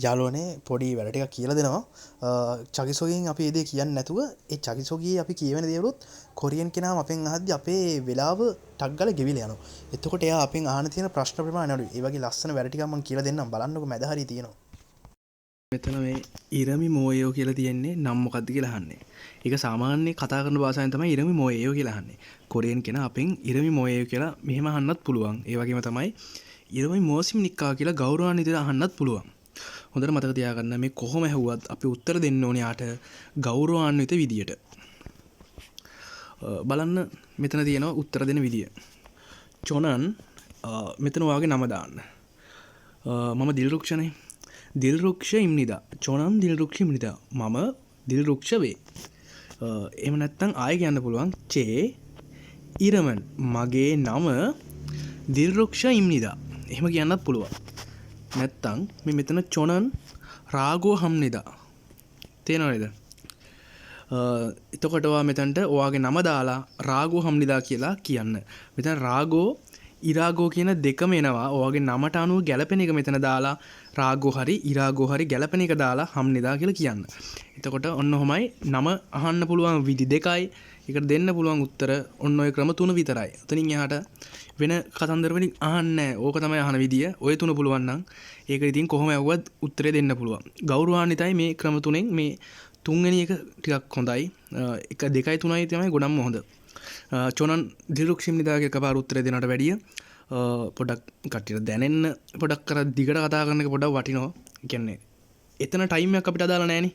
යාළුවනේ පොඩි වැඩ ටිකක් කියලා දෙනවා. චකිසෝගෙන් අපි ඒ දේ කියන්නේ නැතුව ඒ චකිසෝගේ අපි කියවෙන දේවලුත් කොරියන් කෙනාම අපෙන් අහද්දි අපේ වෙලාව ටක් ගාලා ගෙවිලා යනවා. එතකොට එයා අපෙන් අහන තියෙන ප්‍රශ්න ප්‍රමාණය අඩුයි. ඒ වගේ ලස්සන වැඩ ටිකක් මං කියලා දෙන්නම්. බලන්නකෝ මැද හරිය තියෙනවා. මෙතන මේ ඉරමි මෝයෝ කියලා තියෙන්නේ නම් මොකද්ද කියලා අහන්නේ. ඒක සාමාන්‍ය කතා කරන භාෂාවෙන් තමයි ඉරමි මෝයෝ කියලා අහන්නේ. කොරියන් කෙනා අපෙන් ඉරමි මෝයෝ කියලා මෙහෙම අහන්නත් පුළුවන්. ඒ වගේම තමයි ඉරමි මෝසිම් නික්කා කියලා ගෞරවාන්විතව අහන්නත් පුළුවන්. හොඳට මතක තියාගන්න මේ කොහොම ඇහුවත් අපි උත්තර දෙන්න ඕනේ යාට ගෞරවාන්විත විදියට. බලන්න මෙතන තියෙනවා උත්තර දෙන විදිය. චොනන් මෙතන ඔයාගේ නම දාන්න. මම දිල්රුක්ෂනේ. දිල්රුක්ෂ ඉම්නිදා. චොනන් දිල්රුක්ෂ ඉම්නිදා. මම දිල්රුක්ෂ වේ. එහෙම නැත්නම් ආයෙ කියන්න පුළුවන් චේ ඉරමන් මගේ නම දිල්රුක්ෂ ඉම්නිදා. එහෙම කියන්නත් පුළුවන්. නැත්තම් මේ මෙතන චොනන් රාගෝ හම්නිදා. තේරෙනව නේද? එතකොට ඔයා මෙතනට ඔයාගේ නම දාලා රාගෝ හම්නිදා කියලා කියන්න. මෙතන රාගෝ ඉරාගෝ කියන දෙකම එනවා. ඔයාගේ නමට අනුව ගැලපෙන එක මෙතන දාලා රාගෝ හරි ඉරාගෝ හරි ගැලපෙන එක දාලා හම්නිදා කියලා කියන්න. එතකොට ඔන්න ඔහොමයි නම අහන්න පුළුවන් විදි දෙකයි. ඒකට දෙන්න පුළුවන් උත්තර ඔන්න ඔය ක්‍රම තුන විතරයි. එතනින් එහාට වෙන කතන්දර වලින් අහන්නේ නැහැ. ඕක තමයි අහන විදිය. ඔය තුන පුළුවන් නම් ඒක ඉතින් කොහොම ඇහුවත් උත්තරේ දෙන්න පුළුවන්. ගෞරවාන්විතයි මේ ක්‍රම තුනෙන් මේ තුන්වෙනි එක ටිකක් හොඳයි. 1 2 3යි තමයි ගොඩක්ම හොඳ. චොනන් දිලුක්ෂිම් නිදාගේ එකපාර උත්තරේ දෙනවට වැඩිය පොඩක් කට්ටියට දැනෙන්න පොඩක් අර දිගට කතා කරන එක පොඩක් වටිනවා. ඒ කියන්නේ එතන ටයිම් එකක් අපිට අදාළ නෑනේ.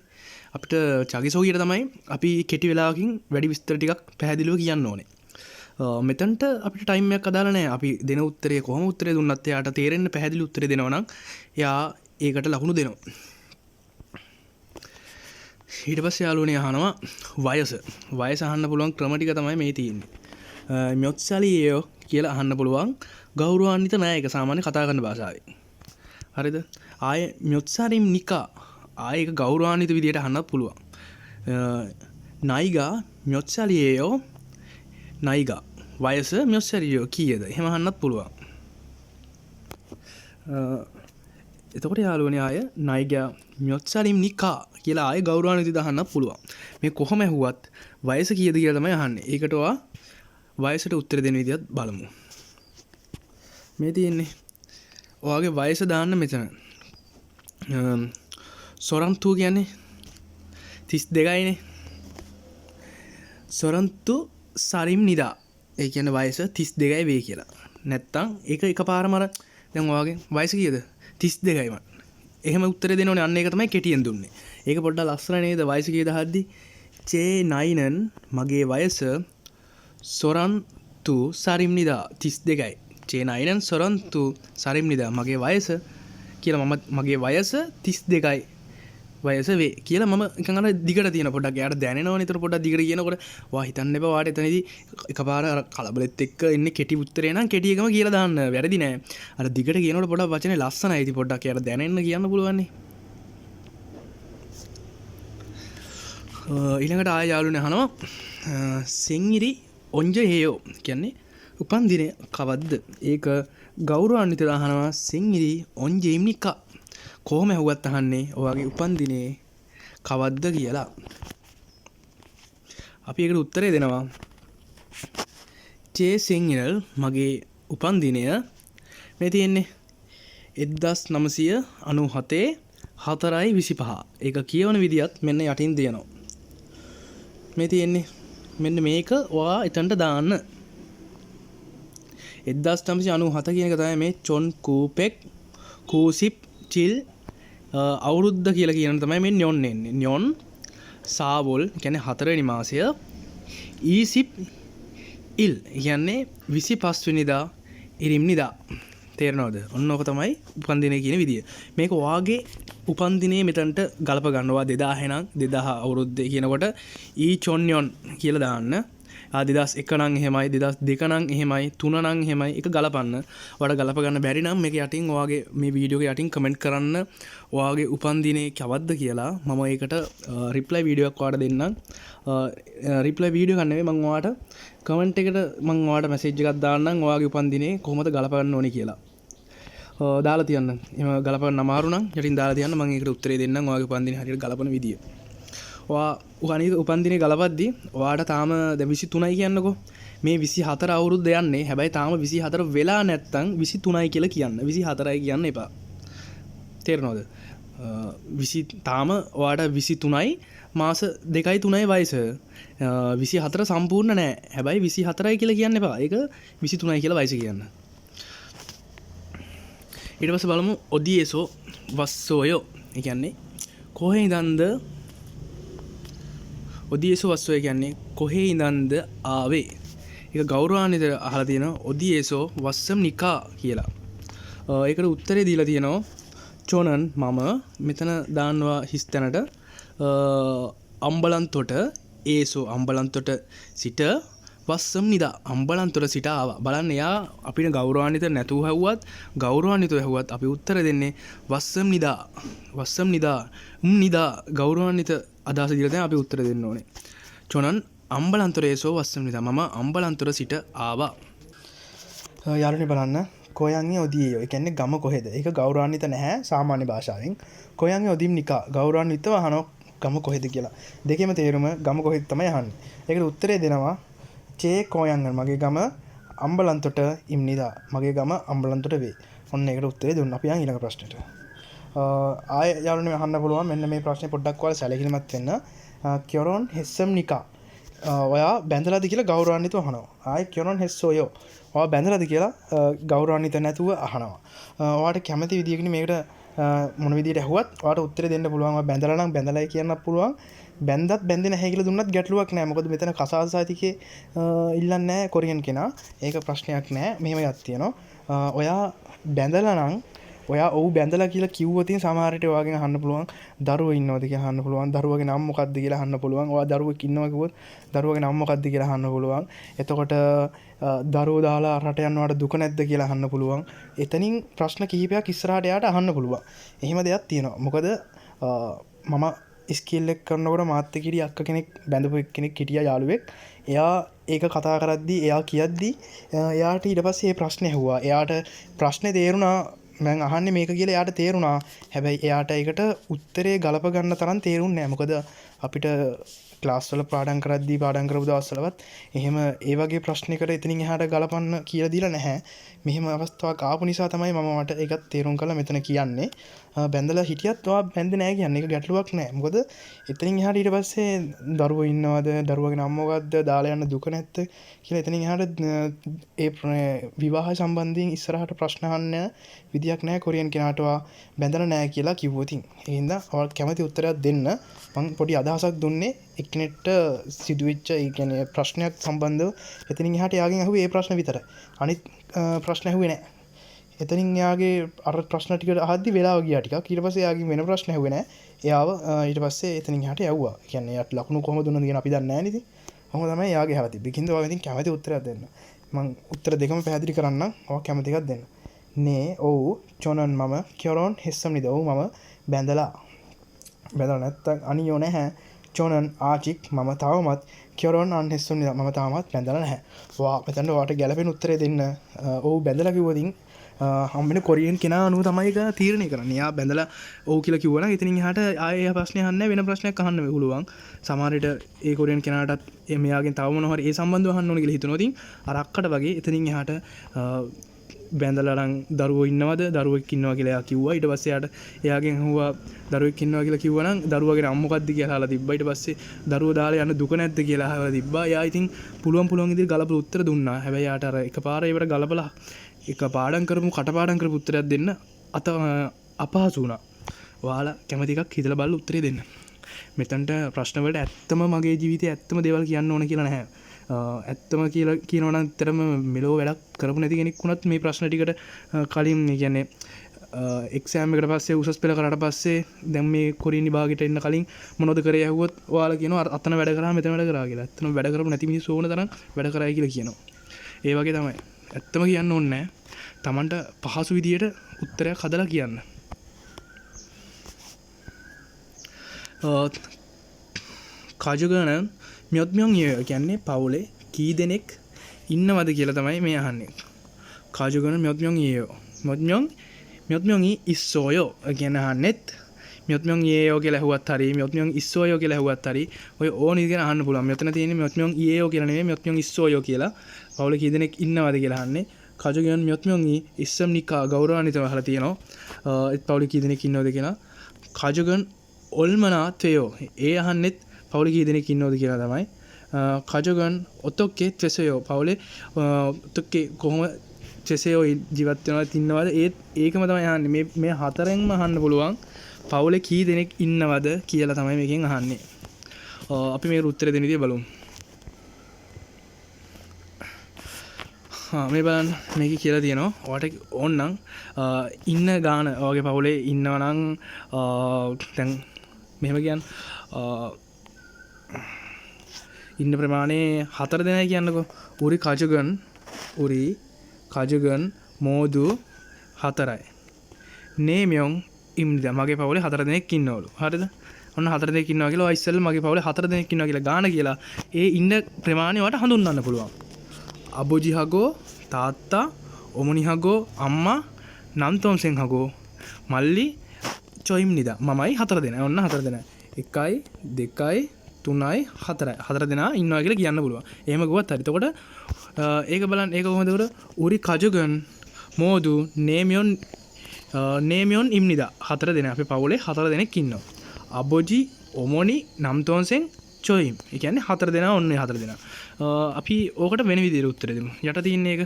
අපිට චකිසෝගියට තමයි අපි කෙටි වෙලාවකින් වැඩි විස්තර ටිකක් පැහැදිලිව කියන්න ඕනේ. මෙතනට අපිට ටයිම් එකක් අදාළ නෑ. අපි දෙන උත්තරේ කොහොම උත්තරේ දුන්නත් එයාට තේරෙන්න පැහැදිලි උත්තරේ දෙනවා නම් එයා ඒකට ලකුණු දෙනවා. ඊට පස්සේ යාළුවනේ අහනවා වයස. වයස අහන්න පුළුවන් ක්‍රම ටික තමයි මේ තියෙන්නේ. මෙොත්සලියෝ කියලා අහන්න පුළුවන්. ගෞරවාන්විත නෑ ඒක සාමාන්‍ය කතා කරන භාෂාවේ. හරිද? ආයේ මෙොත්සරිම් නිකා ආයේ ඒක ගෞරවාන්විත විදියට අහන්නත් පුළුවන්. නයිගා මෙොත්සලියෝ නයිගා වයස මෙොත්සලියෝ කීයද? එහෙම අහන්නත් පුළුවන්. එතකොට යාළුවනේ ආය නයිගා මෙොත්සලිම් නිකා කියලා ආයේ ගෞරවාන්විත අහන්නත් පුළුවන්. මේ කොහොම ඇහුවත් වයස කීයද කියලා තමයි අහන්නේ. ඒකට ඔයා වයසට උත්තර දෙන විදියත් බලමු. මේ තියෙන්නේ ඔයාගේ වයස දාන්න මෙතන. සොරන්තු කියන්නේ 32යිනේ. සොරන්තු සරිම් නිදා. ඒ කියන්නේ වයස 32යි වේ කියලා. නැත්තම් ඒක එකපාරම අර දැන් ඔයාගේ වයස කීයද? 32යි මං. එහෙම උත්තරේ දෙන්න ඕනේ. අන්න ඒක තමයි කෙටියෙන් දුන්නේ. ඒක පොඩ්ඩක් ලස්සන නේද? වයස කීයද අහද්දි චේ නයිනන් මගේ වයස සොරන්තු සරිම් නිදා 32යි. චේ නයිනන් සොරන්තු සරිම් නිදා මගේ වයස කියලා මම මගේ වයස 32යි වයස වේ කියලා මම නිකන් අර දිගට තියෙන පොඩ්ඩක් එයාට දැනෙනවනේ. ඒතර පොඩ්ඩක් දිගට කියනකොට වා හිතන්න එපා වාට එතනදී එකපාර අර කලබලෙත් එක්ක එන්නේ කෙටි උත්තරේ නම් කෙටි එකම කියලා දාන්න වැරදි නෑ. අර දිගට කියනකොට පොඩ්ඩක් වචනේ ලස්සනයි. ඉතින් පොඩ්ඩක් එයාට දැනෙන්න කියන්න පුළුවන්නේ. ඊළඟට ආයෙ යාළුවනේ අහනවා සෙන්ගිරි ඔන්ජ හේයෝ කියන්නේ උපන් දිනය කවද්ද? ඒක ගෞරවාන්විතව අහනවා සෙන්ගිරි ඔන්ජ ඉම්නිකා. කොහොම ඇහුවත් අහන්නේ ඔයාගේ උපන් දිනේ කවද්ද කියලා. අපි ඒකට උත්තරේ දෙනවා චේ සෙන්ගිරල් මගේ උපන් දිනය මේ තියෙන්නේ එක්දහස් නවසිය අනූහතේ හතරයි විසිපහ. ඒක කියවන විදියත් මෙන්න යටින් තියෙනවා. මේ තියෙන්නේ මෙන්න මේක ඔයා එතනට දාන්න. එක්දහස් නවසිය අනූහත කියන එක තමයි මේ චොන් කූපෙක් කූසිප් චිල් අවුරුද්ද කියලා කියන තමයි මේ න්‍යොන් එන්නේ. න්‍යොන් සාවොල් කියන්නේ හතරවෙනි මාසය, ඊසිප් ඉල් කියන්නේ විසිපස් වෙනිදා ඉරිම්නිදා. තේරෙනවද? ඔන්න ඔක තමයි උපන්දිනය කියන විදිය. මේක ඔයාගේ උපන්දිනය මෙතනට ගලප ගන්න. ඔයා දෙදාහ නම් දෙදාහ අවුරුද්දේ කියනකොට ඊ චොන්යොන් කියලා දාන්න. දෙදහස් එක නම් එහෙමයි, දෙදහස් දෙක නම් එහෙමයි, තුන නම් එහෙමයි. ඒක ගලපන්න. ඔයාලට ගලප ගන්න බැරි නම් මේක යටින් ඔයාගේ මේ වීඩියෝ එක යටින් කමෙන්ට් කරන්න ඔයාගේ උපන්දිනේ කවද්ද කියලා. මම ඒකට රිප්ලයි වීඩියෝ එකක් ඔයාලට දෙන්නම්. රිප්ලයි වීඩියෝ එකක් නෙමෙයි, මම ඔයාලට කමෙන්ට් එකට මම ඔයාලට මැසේජ් එකක් දාන්නම් ඔයාගේ උපන්දිනේ කොහොමද ගලප ගන්න ඕනේ කියලා. දාලා තියන්න. එහෙම ගලපන්න අමාරු නම් යටින් දාලා තියන්න, මම ඒකට උත්තරේ දෙන්නම් ඔයාගේ උපන්දිනේ හරියට ගලපන විදිය. ඔයා අනිත් උපන්දිනේ ගලපද්දි ඔයාට තාම දැන් 23යි කියන්නකෝ. මේ 24 අවුරුද්ද යන්නේ. හැබැයි තාම 24 වෙලා නැත්තම් 23යි කියලා කියන්න. 24යි කියන්න එපා. තේරෙනවද? තාම ඔයාට 23යි මාස 2යි 3යි වයස. 24 සම්පූර්ණ නෑ. හැබැයි 24යි කියලා කියන්න එපා. ඒක 23යි කියලා වයස කියන්න. ඊට පස්සේ බලමු ඔදියේසෝ වස්සෝයෝ. ඒ කියන්නේ කොහේ ඉඳන්ද, ඔදියේසෝ වස්සෝයෝ කියන්නේ කොහේ ඉඳන්ද ආවේ. ඒක ගෞරවාන්විත අහලා තියෙනවා ඔදියේසෝ වස්සම් නිකා කියලා. ඒකට උත්තරේ දීලා තියෙනවා චොනන් මම මෙතන දාන්නවා හිස් තැනට අම්බලන්තොට ඒසෝ අම්බලන්තොට සිට වස්සම් නිදා අම්බලන්තොට සිට ආවා. බලන්න එයා අපිට ගෞරවාන්විත නැතුව ඇහුවත් ගෞරවාන්විතව ඇහුවත් අපි උත්තර දෙන්නේ වස්සම් නිදා වස්සම් නිදා නිදා ගෞරවාන්විත අදහස දීලා තමයි අපි උත්තර දෙන්න ඕනේ. චොනන් අම්බලන්තොට ඒසෝ වස්සම් නිදා මම අම්බලන්තොට සිට ආවා. යාළුවනේ බලන්න කොයන්ගේ ඔදියෝ. ඒ කියන්නේ ගම කොහෙද? ඒක ගෞරවාන්විත නැහැ සාමාන්‍ය භාෂාවෙන්. කොයන්ගේ ඔදිම් නිකා ගෞරවාන්විතව අහනවා ගම කොහෙද කියලා. දෙකේම තේරුම ගම කොහෙද තමයි අහන්නේ. ඒකට උත්තරේ දෙනවා චේ කොයන්ගන් මගේ ගම අම්බලන්තොට ඉම්නිදා මගේ ගම අම්බලන්තොට වේ. ඔන්න ඒකට උත්තරේ දුන්නා. අපි යන් ඊළඟ ප්‍රශ්නෙට. ආයෙ යාළුවනේ අහන්න පුළුවන් මෙන්න මේ ප්‍රශ්නේ පොඩ්ඩක් ඔයාලා සැලකිලිමත් වෙන්න. කියොරොන් හෙස්සම් නිකා ඔයා බැඳලාද කියලා ගෞරවාන්විතව අහනවා. ආයෙ කියොරොන් හෙස්සෝයෝ ඔයා බැඳලාද කියලා ගෞරවාන්විත නැතුව අහනවා. ඔයාට කැමති විදියකින් මේකට මොන විදියට ඇහුවත් ඔයාට උත්තරේ දෙන්න පුළුවන්. ඔයා බැඳලා නම් බැඳලායි කියන්නත් පුළුවන්. බැන්දත් බැන්දේ නැහැ කියලා දුන්නත් ගැටලුවක් නෑ. මොකද මෙතන කසාද සාතිකේ ඉල්ලන්නේ නෑ කොරියන් කෙනා. ඒක ප්‍රශ්නයක් නෑ. මෙහෙම එකක් තියෙනවා. ඔයා බැඳලා නම් ඔයා ඔව් බැඳලා කියලා කිව්වොත් ඉතින් සමහර විට ඔයාගෙන් අහන්න පුළුවන් දරුවෝ ඉන්නවද කියලා අහන්න පුළුවන්. දරුවගේ නම මොකද්ද කියලා අහන්න පුළුවන්. ඔයා දරුවෙක් ඉන්නවා කිව්වොත් දරුවගේ නම මොකද්ද කියලා අහන්න පුළුවන්. එතකොට දරුවෝ දාලා රට යනවාට දුක නැද්ද කියලා අහන්න පුළුවන්. එතනින් ප්‍රශ්න කිහිපයක් ඉස්සරහට එයාට අහන්න පුළුවන්. එහෙම දෙයක් තියෙනවා. මොකද මම ස්කිල් එක කරනකොට මාත් එක්ක හිටිය අක්ක කෙනෙක් බැඳපු එක්කෙනෙක් හිටියා යාළුවෙක්. එයා ඒක කතා කරද්දි එයා කියද්දි එයාට ඊට පස්සේ මේ ප්‍රශ්නේ ඇහුවා. එයාට ප්‍රශ්නේ තේරුණා මං අහන්නේ මේක කියලා එයාට තේරුණා. හැබැයි එයාට ඒකට උත්තරේ ගලප ගන්න තරම් තේරුන්නේ නෑ. මොකද අපිට ක්ලාස් වල පාඩම් කරද්දි පාඩම් කරපු දවස්වලවත් එහෙම ඒ වගේ ප්‍රශ්නයකට එතනින් එහාට ගලපන්න කියලා දීලා නැහැ. මෙහෙම අවස්ථාවක් ආපු නිසා තමයි මම මට ඒකත් තේරුම් කරලා මෙතන කියන්නේ. බැඳලා හිටියත් ඔයා බැඳේ නෑ කියන්නේ. ඒක ගැටලුවක් නෑ. මොකද එතනින් එහාට ඊට පස්සේ දරුවෝ ඉන්නවද, දරුවගේ නම මොකද්ද, දාලා යන්න දුක නැද්ද කියලා එතනින් එහාට ඒ විවාහ සම්බන්ධයෙන් ඉස්සරහට ප්‍රශ්න අහන්න විදියක් නෑ කොරියන් කෙනාට ඔයා බැඳලා නෑ කියලා කිව්වොත්. ඒ හින්දා ඔයාලට කැමති උත්තරයක් දෙන්න. මං පොඩි අදහසක් දුන්නේ එක්කෙනෙක්ට සිදුවෙච්ච ඒ කියන්නේ ප්‍රශ්නයක් සම්බන්ධව එතනින් එහාට එයාගෙන් අහුවේ ඒ ප්‍රශ්න විතරයි. අනිත් ප්‍රශ්න ඇහුවේ නෑ. එතනින් එයාගේ අර ප්‍රශ්න ටික අහද්දි වෙලාව ගියා ටිකක්. ඊට පස්සේ එයාගෙන් වෙන ප්‍රශ්න ඇහුවේ නෑ. එයාව ඊට පස්සේ එතනින් එහාට යවුවා. ඒ කියන්නේ එයාට ලකුණු කොහොමද දුන්නද කියන අපි දන්නේ නෑනේ ඉතින්. කොහොම තමයි එයාගේ අහලා තිබ්බේ. ඒකින්ද ඔයා ඉතින් කැමති උත්තරයක් දෙන්න. මං උත්තර දෙකම පැහැදිලි කරන්නම්. ඔයා කැමති එකක් දෙන්න. නේ ඔව් චොනන් මම කියොරොන් හෙස්සම් නිද. ඔව් මම බැඳලා. බැඳලා නැත්තම් අනියෝ නැහැ. චොනන් ආචික් මම තවමත් කියොරොන් අන් හෙස්සම් නිද. මම තවමත් බැඳලා නැහැ. ඔයා මෙතනට ඔයාට ගැළපෙන උත්තරේ දෙන්න. ඔව් බැඳලා කිව්වොතින් හම්බෙන කොරියන් කෙනා අනුව තමයි ඒක තීරණය කරන්නේ. එයා බැඳලා ඔව් කියලා කිව්වනම් එතනින් එහාට ආයේ එයා ප්‍රශ්නේ අහන්නේ නැහැ, වෙන ප්‍රශ්නයක් අහන්න පුළුවන්. සමහර විට ඒ කොරියන් කෙනාටත් මෙයාගෙන් තව මොනවා හරි ඒ සම්බන්ධව අහන්න ඕන කියලා හිතනවා. ඉතින් අර අක්කට වගේ එතනින් එහාට බැඳලා නම් දරුවෝ ඉන්නවද, දරුවෙක් ඉන්නවා කියලා එයා කිව්වා. ඊට පස්සේ එයාට එයාගෙන් ඇහුවා දරුවෙක් ඉන්නවා කියලා කිව්වා නම් දරුවගේ නම මොකද්ද කියලා අහලා තිබ්බා. ඊට පස්සේ දරුවෝ දාලා යන්න දුක නැද්ද කියලා අහලා තිබ්බා. එයා ඉතින් පුළුවන් පුළුවන් විදිහට ගලපලා උත්තර දුන්නා. හැබැයි එයාට අර එකපාර ඒවට ගලපලා එක පාඩම් කරමු කටපාඩම් කරපු උත්තරයක් දෙන්න අත අපහසු වුණා. ඔයාලා කැමති එකක් හිතලා බලලා උත්තරේ දෙන්න. මෙතනට ප්‍රශ්න වලට ඇත්තම මගේ ජීවිතේ ඇත්තම දේවල් කියන්න ඕන කියලා නැහැ. ඇත්තම කියලා කියනවා නම් ඇත්තටම මෙලෝ වැඩක් කරපු නැති කෙනෙක් වුණත් මේ ප්‍රශ්න ටිකට කලින් ඒ කියන්නේ එක්සෑම් එකට පස්සේ උසස් පෙළ කරාට පස්සේ දැන් මේ කොරියන් විභාගෙට එන්න කලින් මොනවද කරේ ඇහුවොත් ඔයාලා කියනවා අර අතන වැඩ කරා මෙතන වැඩ කරා කියලා. ඇත්තටම වැඩ කරපු නැති මිනිස්සු ඕන තරම් වැඩ කරායි කියලා කියනවා. ඒ වගේ තමයි. ඇත්තම කියන්න ඕනේ නෑ. Tamanට පහසු විදියට උත්තරයක් හදලා කියන්න. කජුගන මියොත්මියොන් ය කියන්නේ පවුලේ කී දෙනෙක් ඉන්නවද කියලා තමයි මේ අහන්නේ. කජුගන මියොත්මියොන් ය මියොත්මියොන් 몇 명이 있어요 කියන අහන්නෙත් 몇 명이에요 කියලා ඇහුවත් හරි, 몇 명 있어요 කියලා ඇහුවත් හරි, ඔය ඕන විදිහට අහන්න පුළුවන්. මෙතන තියෙන්නේ 몇 명이에요 කියලා නෙමෙයි, 몇 명 있어요 කියලා. පවුලේ කී දෙනෙක් ඉන්නවද කියලා අහන්නේ. 가족은 몇 명이 있습니까? ගෞරවාන්විතව අහලා තියෙනවා. ඒත් පවුලේ කී දෙනෙක් ඉන්නවද කියලා. 가족은 얼마나 돼요? ඒ අහන්නෙත් පවුලේ කී දෙනෙක් ඉන්නවද කියලා තමයි. 가족은 어떻게 되세요? පවුලේ 어떻게 කොහොම 되세요? ජීවත් වෙනවද ඉන්නවද? ඒත් ඒකම තමයි අහන්නේ. මේ හතරෙන්ම අහන්න පුළුවන්. පවුලේ කී දෙනෙක් ඉන්නවද කියලා තමයි මේකෙන් අහන්නේ. අපි මේකට උත්තර දෙන විදිය බලමු. මේ බලන්න මේකේ කියලා තියෙනවා. ඔයාට ඕනනම් ඉන්න ගාන ඔයාගේ පවුලේ ඉන්නවා නම්, දැන් මෙහෙම කියන්න, ඉන්න ප්‍රමාණය 4 දෙනයි කියන්නකෝ. උරි කජගන් මෝදු 4යි. නේමියොන් ඉම්නිදා. මගේ පවුලේ 4 දෙනෙක් ඉන්නවලු. හරිද? ඔන්න 4 දෙනෙක් ඉන්නවා කියලා ඔයා ඉස්සෙල්ලා මගේ පවුලේ 4 දෙනෙක් ඉන්නවා කියලා ගාන කියලා ඒ ඉන්න ප්‍රමාණය ඔයාට හඳුන්වන්න පුළුවන්. අබෝජි හගෝ තාත්තා, ඔමුනි හගෝ අම්මා, නන්තොම්සෙන් හගෝ මල්ලි, චොයිම්නිදා. මමයි 4 දෙනා. ඔන්න 4 දෙනා. 1යි 2යි 3යි 4යි. 4 දෙනා ඉන්නවා කියලා කියන්න පුළුවන්. එහෙම කිව්වත් හරි. එතකොට, ඒක බලන්න, ඒක කොහොමද උර? උරි කජුගන් මෝදු නේමියොන් ඉම්නිදා. 4 දෙනා. අපේ පවුලේ 4 දෙනෙක් ඉන්නවා. අබෝජි, ඔමොනි, නම්තොන්සෙන්, චොයිම්. ඒ කියන්නේ 4 දෙනා, ඔන්න ඒ 4 දෙනා. අපි ඕකට වෙන විදිහට උත්තර දෙමු. යට තියෙන එක.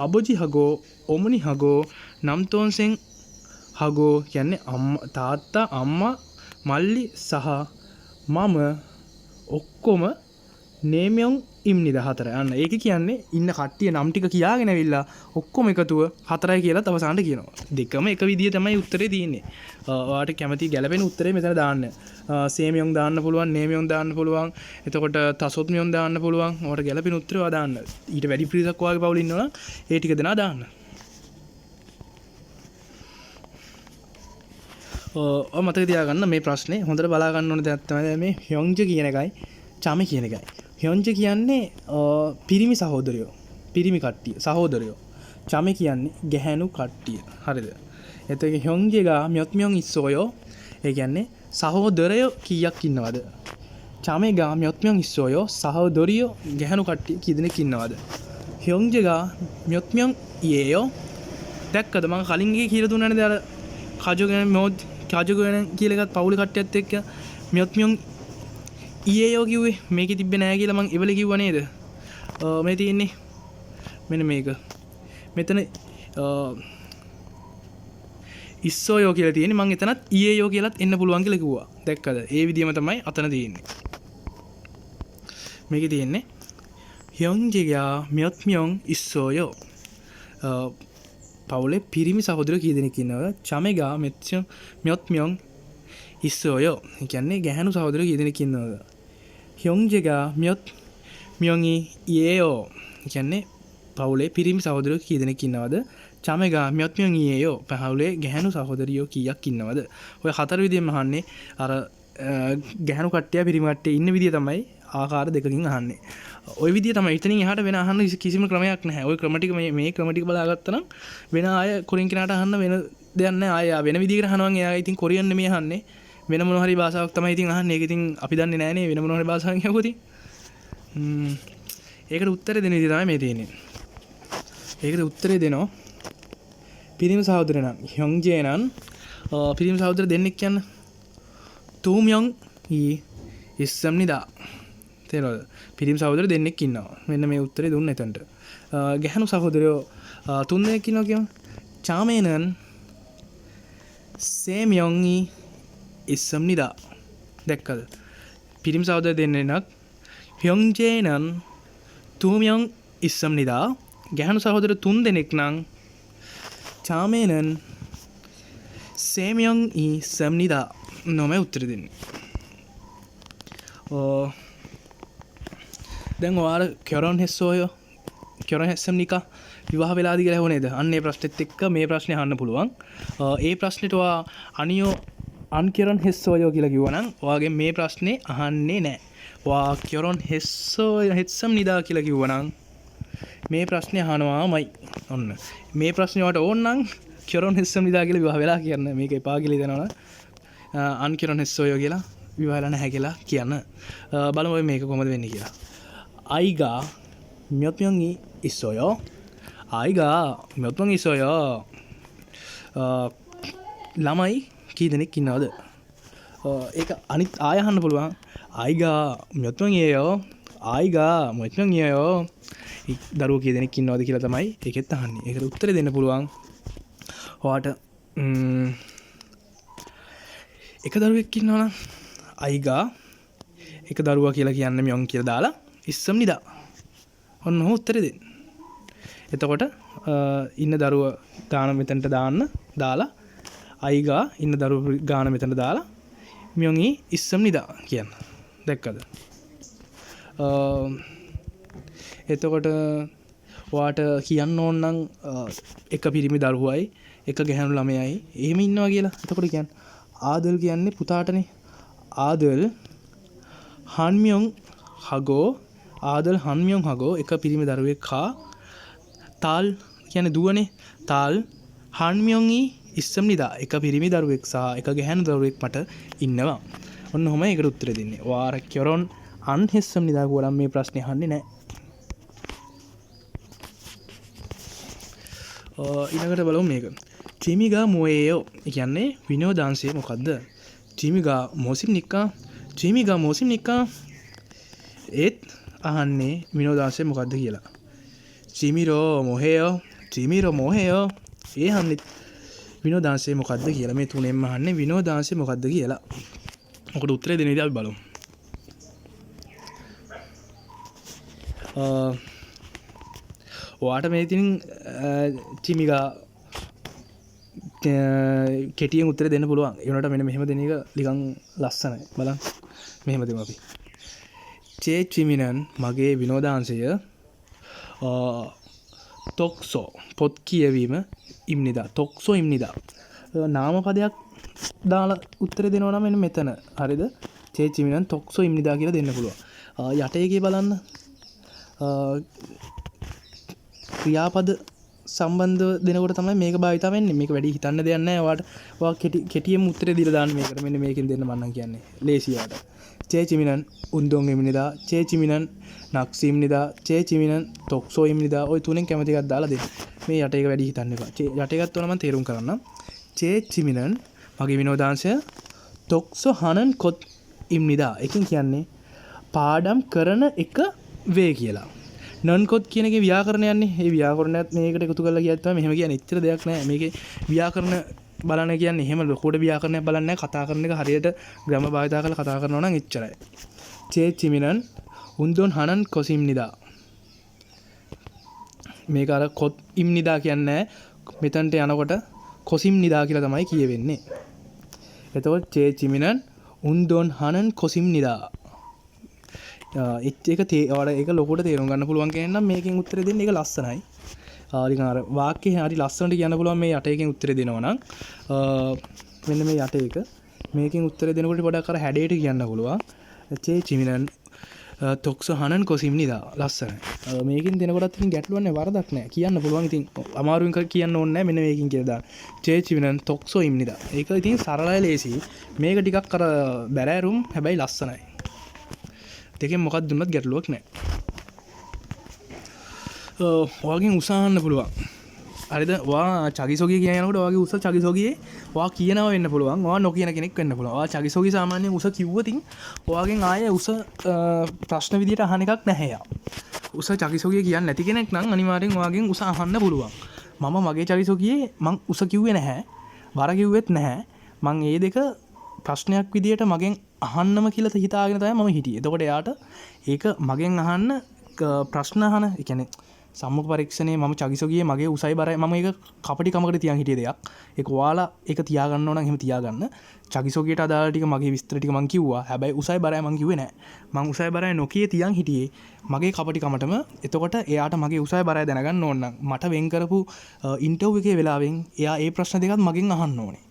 අබෝජි හගෝ, ඔමොනි හගෝ, නම්තොන්සෙන් හගෝ කියන්නේ අම්මා, තාත්තා, අම්මා, මල්ලි සහ මම ඔක්කොම නේමියොන් ඉම්නිද 4. අන්න ඒක කියන්නේ ඉන්න කට්ටිය නම් ටික කියාගෙන ඇවිල්ලා ඔක්කොම එකතුව 4යි කියලා අවසානට කියනවා. දෙකම එක විදිය තමයි උත්තරේ තියෙන්නේ. ඔයාට කැමති ගැලපෙන උත්තරේ මෙතන දාන්න. සේමියොන් දාන්න පුළුවන්, නේමියොන් දාන්න පුළුවන්. එතකොට තසොත්මියොන් දාන්න පුළුවන්. ඔයාට ගැලපෙන උත්තරේ ඔයා දාන්න. ඊට වැඩි පිරිසක් ඔයාගේ පවුලේ ඉන්නවා නම් ඒ ටික දෙනා දාන්න. ඔය මතක තියාගන්න මේ ප්‍රශ්නේ හොඳට බලා ගන්න ඕන දෙයක් තමයි දැන් මේ හ්‍යොන්ජ කියන එකයි චමි කියන එකයි. හ්‍යොන්ජ කියන්නේ පිරිමි සහෝදරයෝ, පිරිමි කට්ටිය, සහෝදරයෝ. චමි කියන්නේ ගැහැණු කට්ටිය. හරිද? එතකොට හ්‍යොන්ජේගා ම්‍යොත්මියොන් ඉස්සෝයෝ, ඒ කියන්නේ සහෝදරයෝ කීයක් ඉන්නවද? චමේගා ම්‍යොත්මියොන් ඉස්සෝයෝ, සහෝදරියෝ ගැහැණු කට්ටිය කී දෙනෙක් ඉන්නවද? හ්‍යොන්ජේගා ම්‍යොත්මියොන් ඊයෝ. දැක්කද මං කලින් එකේ කියලා දුන්නානේ නේද අර කජෝ ගැන මොද් කජෝ ගැන කියලා එකත් පවුලේ කට්ටියත් එක්ක ම්‍යොත්මියොන් ඊයෝ කිව්වේ මේකේ තිබ්බේ නෑ කියලා මං එවලේ කිව්වා නේද? මේ තියෙන්නේ මෙන්න මේක. මෙතන ඉස්සෝයෝ කියලා තියෙන්නේ. මං එතනත් ඊයෝ කියලාත් එන්න පුළුවන් කියලා කිව්වා. දැක්කද? ඒ විදියම තමයි අතන තියෙන්නේ. මේකේ තියෙන්නේ හ්‍යොන්ජේගා ම්‍යොත්මියොන් ඉස්සෝයෝ. පවුලේ පිරිමි සහෝදරයෝ කී දෙනෙක් ඉන්නවද? චමේගා ම්‍යොත්මියොන් ඉස්සෝයෝ. ඒ කියන්නේ ගැහැණු සහෝදරයෝ කී දෙනෙක් ඉන්නවද? හ්‍යොන්ජේගා ම්‍යොත්මියොන්ි ඊයෝ. ඒ කියන්නේ පවුලේ පිරිමි සහෝදරයෝ කී දෙනෙක් ඉන්නවද? චමේගා ම්‍යොත්මියොන් ඊයෝ. පවුලේ ගැහැණු සහෝදරියෝ කීයක් ඉන්නවද? ඔය හතර විදියෙන්ම අහන්නේ. අර ගැහැණු කට්ටිය පිරිමි කට්ටිය ඉන්න විදිය තමයි ආකාර දෙකකින් අහන්නේ. ඔය විදිය තමයි. එතනින් එහාට වෙන අහන්න කිසිම ක්‍රමයක් නැහැ. ඔය ක්‍රම ටික මේ ක්‍රම ටික බලාගත්තා නම් වෙන ආය කොරියන් කෙනාට අහන්න වෙන දෙයක් නැහැ. ආය වෙන විදියකට අහනවා නම් එයා ඉතින් කොරියන් නෙමෙයි අහන්නේ. වෙන මොන හරි භාෂාවක් තමයි ඉතින් අහන්නේ. ඒක ඉතින් අපි දන්නේ නෑනේ වෙන මොන හරි භාෂාවක් ඇහුවොත් ඉතින්. ඒකට උත්තරේ දෙන විදිය තමයි මේ තියෙන්නේ. ඒකට උත්තරේ දෙනවා පිරිමි සහෝදරය නම් හ්‍යොන්ජේ නම්, පිරිමි සහෝදර දෙන්නෙක් කියන්න තුම්යොන් ඊ ඉස්සම්නිදා. තේරෙනවද? පිරිමි සහෝදර දෙන්නෙක් ඉන්නවා. මෙන්න මේ උත්තරේ දුන්න එතනට. ගැහැණු සහෝදරයෝ තුන් දෙනෙක් ඉන්නවා කියමු. චාමේනන් සේමියොන් ඊ ඉස්සම්නිදා. දැක්කද? පිරිමි සහෝදර දෙන්නෙක් හ්‍යොන්ජේ නම් තුම්යොන් ඉස්සම්නිදා. ගැහැණු සහෝදර තුන් දෙනෙක් නම් චාමේනන් සේමියොන් ඊ ඉස්සම්නිදා. නොමෙ උත්තර දෙන්නේ. දැන් ඔයාලා කෙරොන් හෙස්සෝයෝ, කෙරොන් හෙස්සම්නිකා විවාහ වෙලාද කියලා ඇහුව නේද? අන්න ඒ ප්‍රශ්නෙත් එක්ක මේ ප්‍රශ්නේ අහන්න පුළුවන්. ඒ ප්‍රශ්නෙට ඔයා අනියෝ අන් කෙරොන් හෙස්සෝයෝ කියලා කිව්වනම් ඔයාගෙන් මේ ප්‍රශ්නේ අහන්නේ නෑ. ඔයා කෙරොන් හෙස්සම්නිදා කියලා කිව්වනම් මේ ප්‍රශ්නේ අහනවාමයි. ඔන්න මේ ප්‍රශ්නේ ඔයාට ඕන නම් 결혼 했습니다 කියලා විවාහ වෙලා කියන්න. මේක එපා කියලා හිතනවා නම් 안 결혼했어요 කියලා විවාහ වෙලා නැහැ කියලා කියන්න. බලමු ඔය මේක කොහොමද වෙන්නේ කියලා. 아이가 몇 명이 있어요? 아이가 몇 명 있어요? ළමයි කී දෙනෙක් ඉන්නවද? ඒක අනිත් ආය අහන්න පුළුවන්. 아이가 몇 명이에요? 아이가 몇 명이에요? දරුවෝ කී දෙනෙක් ඉන්නවද කියලා තමයි ඒකෙත් අහන්නේ. ඒකට උත්තරේ දෙන්න පුළුවන්. ඔයාට එක දරුවෙක් ඉන්නවනම් 아이가 එක දරුවා කියලා කියන්නේ 명 කියලා දාලා 있습니다. ඔන්න ඔහොම උත්තරේ දෙන්න. එතකොට ඉන්න දරුව ගාන මෙතනට දාන්න දාලා 아이가 ඉන්න දරුව ගාන මෙතනට දාලා 명이 있습니다 කියන්න. දැක්කද? එතකොට ඔයාට කියන්න ඕන නම් එක පිරිමි දරුවයි එක ගැහැණු ළමයයි එහෙම ඉන්නවා කියලා. එතකොට කියන්න ආදල් කියන්නේ පුතාටනේ. ආදල් 한 명 하고 ආදල් 한 명 하고 එක පිරිමි දරුවෙක් හා තාල් කියන්නේ දුවනේ. තාල් 한 명이 있습니다. එක පිරිමි දරුවෙක් සහ එක ගැහැණු දරුවෙක් මට ඉන්නවා. ඔන්න ඔහොමයි ඒකට උත්තර දෙන්නේ. ඔයා අර 결혼 안 했습니다 කියලා මේ ප්‍රශ්නේ අහන්නේ නෑ. ඊළඟට බලමු මේක. 취미가 뭐예요? ඒ කියන්නේ විනෝදාංශය මොකද්ද? 취미가 무엇입니까? 취미가 무엇입니까? ඒත් අහන්නේ විනෝදාංශය මොකද්ද කියලා. 취미로 뭐해요? 취미로 뭐해요? ඒ අහන්නේ විනෝදාංශය මොකද්ද කියලා. මේ තුනෙන්ම අහන්නේ විනෝදාංශය මොකද්ද කියලා. ඔකට උත්තරේ දෙන විදිහ අපි බලමු. ඔයාට මේ ඉතින් 취미가 කෙටියෙන් උත්තර දෙන්න පුළුවන්. ඒ වුණාට මෙන්න මෙහෙම දෙන එක නිකන් ලස්සනයි. බලන්න මෙහෙම දෙමු අපි. 제 취미는 මගේ විනෝදාංශය 독서 පොත් කියවීම 입니다. 독서 입니다. නාම පදයක් දාලා උත්තර දෙනවා නම් මෙන්න මෙතන. හරිද? 제 취미는 독서 입니다 කියලා දෙන්න පුළුවන්. යට එකේ බලන්න. ක්‍රියාපද සම්බන්ධව දෙනකොට තමයි මේක භාවිතා වෙන්නේ. මේක වැඩි හිතන්න දෙයක් නෑ. ඔයාට ඔයා කෙටියෙන්ම උත්තරේ දීලා දාන්න මේකට. මෙන්න මේකෙන් දෙන්න මං නම් කියන්නේ. ලේසි ඔයාට. 제 취미는 운동입니다. 제 취미는 낚시입니다. 제 취미는 독서입니다. ඔය තුනෙන් කැමති එකක් දාලා දෙන්න. මේ යට එක වැඩි හිතන්න එපා. යට එකත් ඕන මං තේරුම් කරන්නම්. 제 취미는 මගේ විනෝදාංශය 독서하는 것입니다. එකෙන් කියන්නේ පාඩම් කරන එක වේ කියලා. නන්කොත් කියන එකේ ව්‍යාකරණ යන්නේ. ඒ ව්‍යාකරණයත් මේකට එකතු කරලා කියත් තමයි මෙහෙම කියන්නේ. එච්චර දෙයක් නෑ. මේකේ ව්‍යාකරණ බලන්න කියන්නේ එහෙම ලොකුවට ව්‍යාකරණයක් බලන්නේ නෑ. කතා කරන එක හරියට ග්‍රැමර් භාවිතා කරලා කතා කරනවා නම් එච්චරයි. 제 취미는 운동하는 것입니다. මේක අර කොත් 입니다 කියන්නේ නෑ. මෙතනට යනකොට කොසිම්නිදා කියලා තමයි කියවෙන්නේ. එතකොට 제 취미는 운동하는 것입니다. එච් එක ඔයාලා ඒක ලොකුවට තේරුම් ගන්න පුළුවන් කෙනෙක් නම් මේකෙන් උත්තර දෙන්න ඒක ලස්සනයි. නිකන් අර වාක්‍යය හරි ලස්සනට කියන්න පුළුවන් මේ යට එකෙන් උත්තර දෙනවා නම්. මෙන්න මේ යට එක මේකෙන් උත්තර දෙනකොට පොඩක් අර හැඩයට කියන්න පුළුවන්. 제 취미는 독서하는 것입니다. ලස්සනයි. මේකෙන් දෙනකොටත් ඉතින් ගැටලුවක් නෑ, වරදක් නෑ. කියන්න පුළුවන්. ඉතින් අමාරුවෙන් කියන්න ඕනේ නෑ. මෙන්න මේකෙන් කියලා දාන්න. 제 취미는 독서입니다. ඒක ඉතින් සරලයි ලේසි. මේක ටිකක් අර බැරෑරුම් හැබැයි ලස්සනයි. දෙකෙන් මොකක් දුන්නත් ගැටලුවක් නෑ. ඔයාගෙන් උස අහන්න පුළුවන්. හරිද? ඔයා චගිසොගිය කියන යනකොට ඔයාගේ උස චගිසොගියේ ඔයා කියනවා වෙන්න පුළුවන්. ඔයා නොකියන කෙනෙක් වෙන්න පුළුවන්. ඔයා චගිසොගිය සාමාන්‍යයෙන් උස කිව්වොතින් ඔයාගෙන් ආයේ උස ප්‍රශ්න විදියට අහන එකක් නැහැ යා. උස චගිසොගිය කියන්නේ නැති කෙනෙක් නම් අනිවාර්යෙන් ඔයාගෙන් උස අහන්න පුළුවන්. මම මගේ චගිසොගියේ මං උස කිව්වේ නැහැ. වර කිව්වෙත් නැහැ. මං ඒ දෙක ප්‍රශ්නයක් විදියට මගෙන් අහන්නම කියලා හිතාගෙන තමයි මම හිටියේ. එතකොට එයාට ඒක මගෙන් අහන්න ප්‍රශ්න අහන, ඒ කියන්නේ සම්මුඛ පරීක්ෂණයේ මම චගිසොගියේ මගේ උසයි බරයි මම ඒක කපටි කමකට තියන් හිටිය දෙයක්. ඒක ඔයාලා ඒක තියාගන්න ඕන නම් එහෙම තියාගන්න. චගිසොගියට අදාළ ටික මගේ විස්තර ටික මං කිව්වා. හැබැයි උසයි බරයි මං කිව්වේ නෑ. මං උසයි බරයි නොකිය තියන් හිටියේ මගේ කපටි කමටම. එතකොට එයාට මගේ උසයි බරයි දැනගන්න ඕන නම් මට වෙන් කරපු ඉන්ටර්වයුව එකේ වෙලාවෙන් එයා ඒ ප්‍රශ්න දෙකත් මගෙන් අහන්න ඕනේ.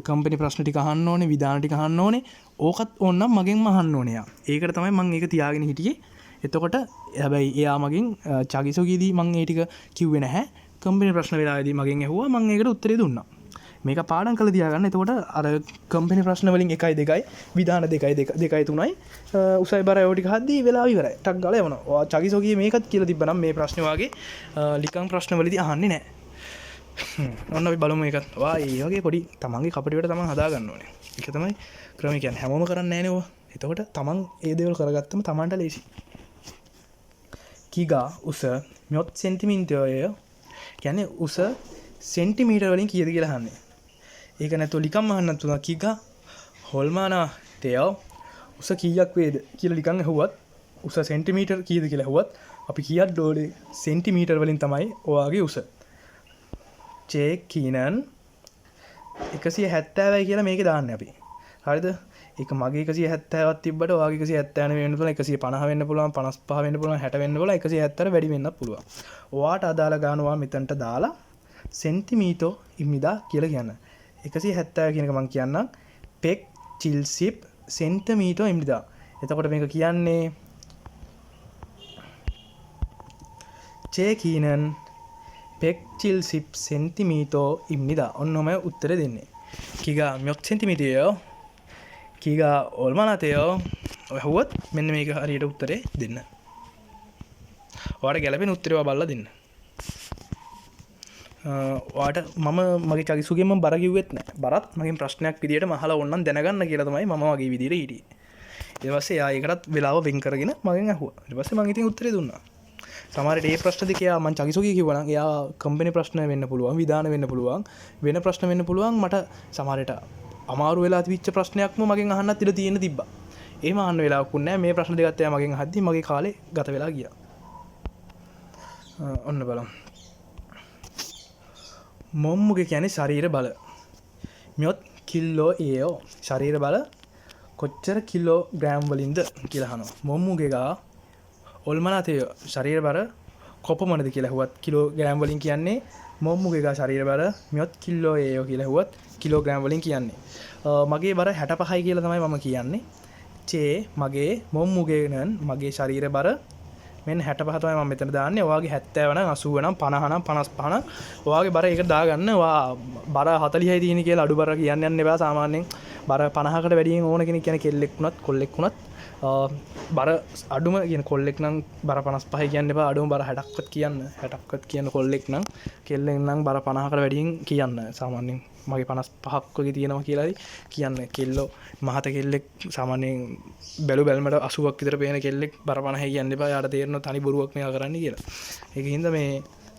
කම්පැනි ප්‍රශ්න ටික අහන්න ඕනේ, විධාන ටික අහන්න ඕනේ. ඕකත් ඕන නම් මගෙන්ම අහන්න ඕනේ එයා. ඒකට තමයි මං ඒක තියාගෙන හිටියේ. එතකොට හැබැයි එයා මගෙන් චගිසොගියේදී මං ඒ ටික කිව්වේ නැහැ. කම්පැනි ප්‍රශ්න වෙලාවේදී මගෙන් ඇහුවා, මං ඒකට උත්තරේ දුන්නා. මේක පාඩම් කරලා තියාගන්න. එතකොට අර කම්පැනි ප්‍රශ්න වලින් 1යි 2යි විධාන 2යි 2යි 3යි උසයි බරයි ඔය ටික හද්දී වෙලාව ඉවරයි. ටක් ගාලා යවනවා. ඔයා චකිසෝගියේ මේකත් කියලා තිබ්බනම් මේ ප්‍රශ්නේ වාගේ ලිකන් ප්‍රශ්න වලදී අහන්නේ නෑ. ඔන්න අපි බලමු මේකත්. ඔයා ඒ වගේ පොඩි තමන්ගේ කපටි වැඩ තමන් හදා ගන්න ඕනේ. ඒක තමයි ක්‍රමය කියන්නේ. හැමෝම කරන්නේ නෑනේ ඔවා. එතකොට තමන් ඒ දේවල් කරගත්තම තමන්ට ලේසි. කිගා උස මෙොත් සෙන්ටිමීටරය කියන්නේ උස සෙන්ටිමීටර වලින් කීයද කියලා අහන්නේ. ඒක නැතුව ලිකම් අහන්නත් පුළුවන්. කිගා හොල්මානා තෙයෝ උස කීයක් වේද කියලා ලිකම් ඇහුවත්, උස සෙන්ටිමීටර් කීයද කියලා ඇහුවත් අපි කියන්න ඕනේ සෙන්ටිමීටර් වලින් තමයි ඔයාගේ උස. චේ කීනන් 170යි කියලා මේකේ දාන්නේ අපි. හරිද? ඒක මගේ 170ක් තිබ්බට ඔයාගේ 179 වෙන්න පුළුවන්, 150 වෙන්න පුළුවන්, 55 වෙන්න පුළුවන්, 60 වෙන්න පුළුවන්, 170 වැඩි වෙන්නත් පුළුවන්. ඔයාට අදාළ ගාන ඔයා මෙතනට දාලා සෙන්ටිමීටර් ඉම්මිදා කියලා කියන්න. 170 කියන එක මං කියන්නම්. පෙක් චිල්සිප් සෙන්ටිමීටර් ඉම්මිදා. එතකොට මේක කියන්නේ චේ කීනන් පෙක් චිල්සිප් සෙන්ටිමීටර් ඉම්මිදා. ඔන්න ඔහමයි උත්තරේ දෙන්නේ. කිගා මෙොත් සෙන්ටිමීටර් කිගා ඔල්මනාතයෝ ඔය හුවත් මෙන්න මේක හරියට උත්තරේ දෙන්න. ඔයාට ගැලපෙන උත්තරේ ඔයා බලලා දෙන්න. ඔයාට මම මගේ චකිසුගෙන් මම බර කිව්වෙත් නෑ. බරත් මගෙන් ප්‍රශ්නයක් විදියට මම අහලා ඕනනම් දැනගන්න කියලා තමයි මම වගේ විදියට හිටියේ. ඊට පස්සේ එයා ඒකටත් වෙලාව වෙන් කරගෙන මගෙන් ඇහුවා. ඊට පස්සේ මං ඉතින් උත්තරේ දුන්නා. සමහර විට ඒ ප්‍රශ්න දෙක එයා මං චකිසුගේ කිව්වා නම් එයා කම්පැනි ප්‍රශ්න වෙන්න පුළුවන්, විධාන වෙන්න පුළුවන්, වෙන ප්‍රශ්න වෙන්න පුළුවන්. මට සමහර විට අමාරු වෙලා තිබිච්ච ප්‍රශ්නයක්ම මගෙන් අහන්නත් ඉඩ තියෙන තිබ්බා. එහෙම අහන්න වෙලාවකුත් නෑ. මේ ප්‍රශ්න දෙකත් එයා මගෙන් අහද්දි මගේ කාලේ ගත වෙලා ගියා. ඔන්න බලමු. මොම්මුගේ කියන්නේ ශරීර බල. මෙොත් කිලෝ ඒෝ ශරීර බල කොච්චර කිලෝ ග්‍රෑම් වලින්ද කියලා අහනවා. මොම්මුගේ ගා ඔල්මනාතේ ශරීර බර කොපමණද කියලා ඇහුවත් කිලෝ ග්‍රෑම් වලින් කියන්නේ. මොම්මුගේ ගා ශරීර බර මෙොත් කිලෝ ඒෝ කියලා ඇහුවත් කිලෝ ග්‍රෑම් වලින් කියන්නේ. මගේ බර 65යි කියලා තමයි මම කියන්නේ. චේ මගේ මොම්මුගේ නන් මගේ ශරීර බර මෙන්න 65 තමයි මම මෙතන දාන්නේ. ඔයාගේ 70 නම් 80 නම් 50 නම් 55 නම් ඔයාගේ බර ඒක දාගන්න. ඔයා බර 40යි තියෙන කියලා අඩු බර කියන්න යන්න එපා. සාමාන්‍යයෙන් බර 50කට වැඩියෙන් ඕන කෙනෙක් කියන්නේ කෙල්ලෙක් වුණත් කොල්ලෙක් වුණත් බර අඩුම කියන කොල්ලෙක් නම් බර 55යි කියන්න එපා. අඩුම බර 60ක්වත් කියන්න. 60ක්වත් කියන කොල්ලෙක් නම් කෙල්ලෙක් නම් බර 50කට වැඩියෙන් කියන්න. සාමාන්‍යයෙන් මගේ 55ක් වගේ තියෙනවා කියලා හරි කියන්න. කෙල්ලෝ මහත කෙල්ලෙක් සාමාන්‍යයෙන් බැලු බැලමට 80ක් විතර පේන කෙල්ලෙක් බර 50යි කියන්න එපා. යාට තේරෙනවා තනි බොරුවක් මෙයා කරන්නේ කියලා. ඒක හින්දා මේ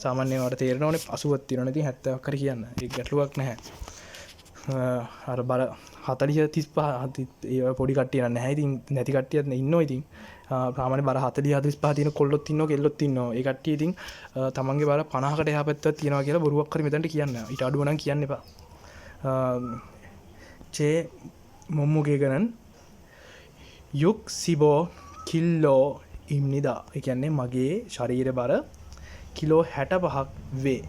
සාමාන්‍යයෙන් ඔයාට තේරෙනවනේ 80ක් තියෙනවනේ, ඉතින් 70ක් හරි කියන්න. ඒක ගැටලුවක් නැහැ. අර බර 40 35 ඒ පොඩි කට්ටිය නම් නැහැ. ඉතින් නැති කට්ටියත් ඉන්නවා. ඉතින් සාමාන්‍ය බර 40 45 තියෙන කොල්ලොත් ඉන්නවා, කෙල්ලොත් ඉන්නවා. ඒ කට්ටිය ඉතින් තමන්ගේ බර 50කට එහා පැත්තක් තියෙනවා කියලා බොරුවක් හරි මෙතනට කියන්න. ඊට අඩුව නම් කියන්න එපා. චේ මොම්මුගේ ගණන් යුක් සිබෝ කිල්ලෝ ඉම්නිදා. ඒ කියන්නේ මගේ ශරීර බර කිලෝ 65ක් වේ.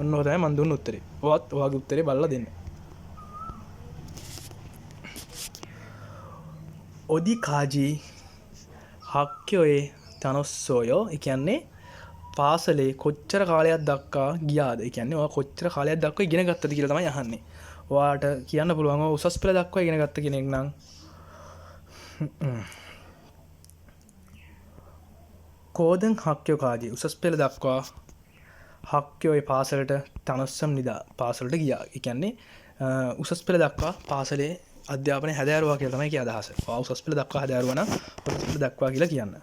ඔන්න ඔය තමයි මං දුන්න උත්තරේ. ඔයත් ඔයාගේ උත්තරේ බලලා දෙන්න. ඔදිකාජි හක්කයොයේ තනොස්සෝයෝ. ඒ කියන්නේ පාසලේ කොච්චර කාලයක් දක්වා ගියාද? ඒ කියන්නේ ඔයා කොච්චර කාලයක් දක්වා ඉගෙන ගත්තද කියලා තමයි අහන්නේ. ඔයාට කියන්න පුළුවන් ඔයා උසස් පෙළ දක්වා ඉගෙන ගත්ත කෙනෙක් නම් කෝදන් හක්කයෝ කාජි උසස් පෙළ දක්වා හක්කයෝ ඒ පාසලට තනොස්සම් නිදා පාසලට ගියා. ඒ කියන්නේ උසස් පෙළ දක්වා පාසලේ අධ්‍යාපනය හැදෑරුවා කියලා තමයි කිය අදහස. ඔයා උසස් පෙළ දක්වා හැදෑරුවා නම් උසස් පෙළ දක්වා කියලා කියන්න.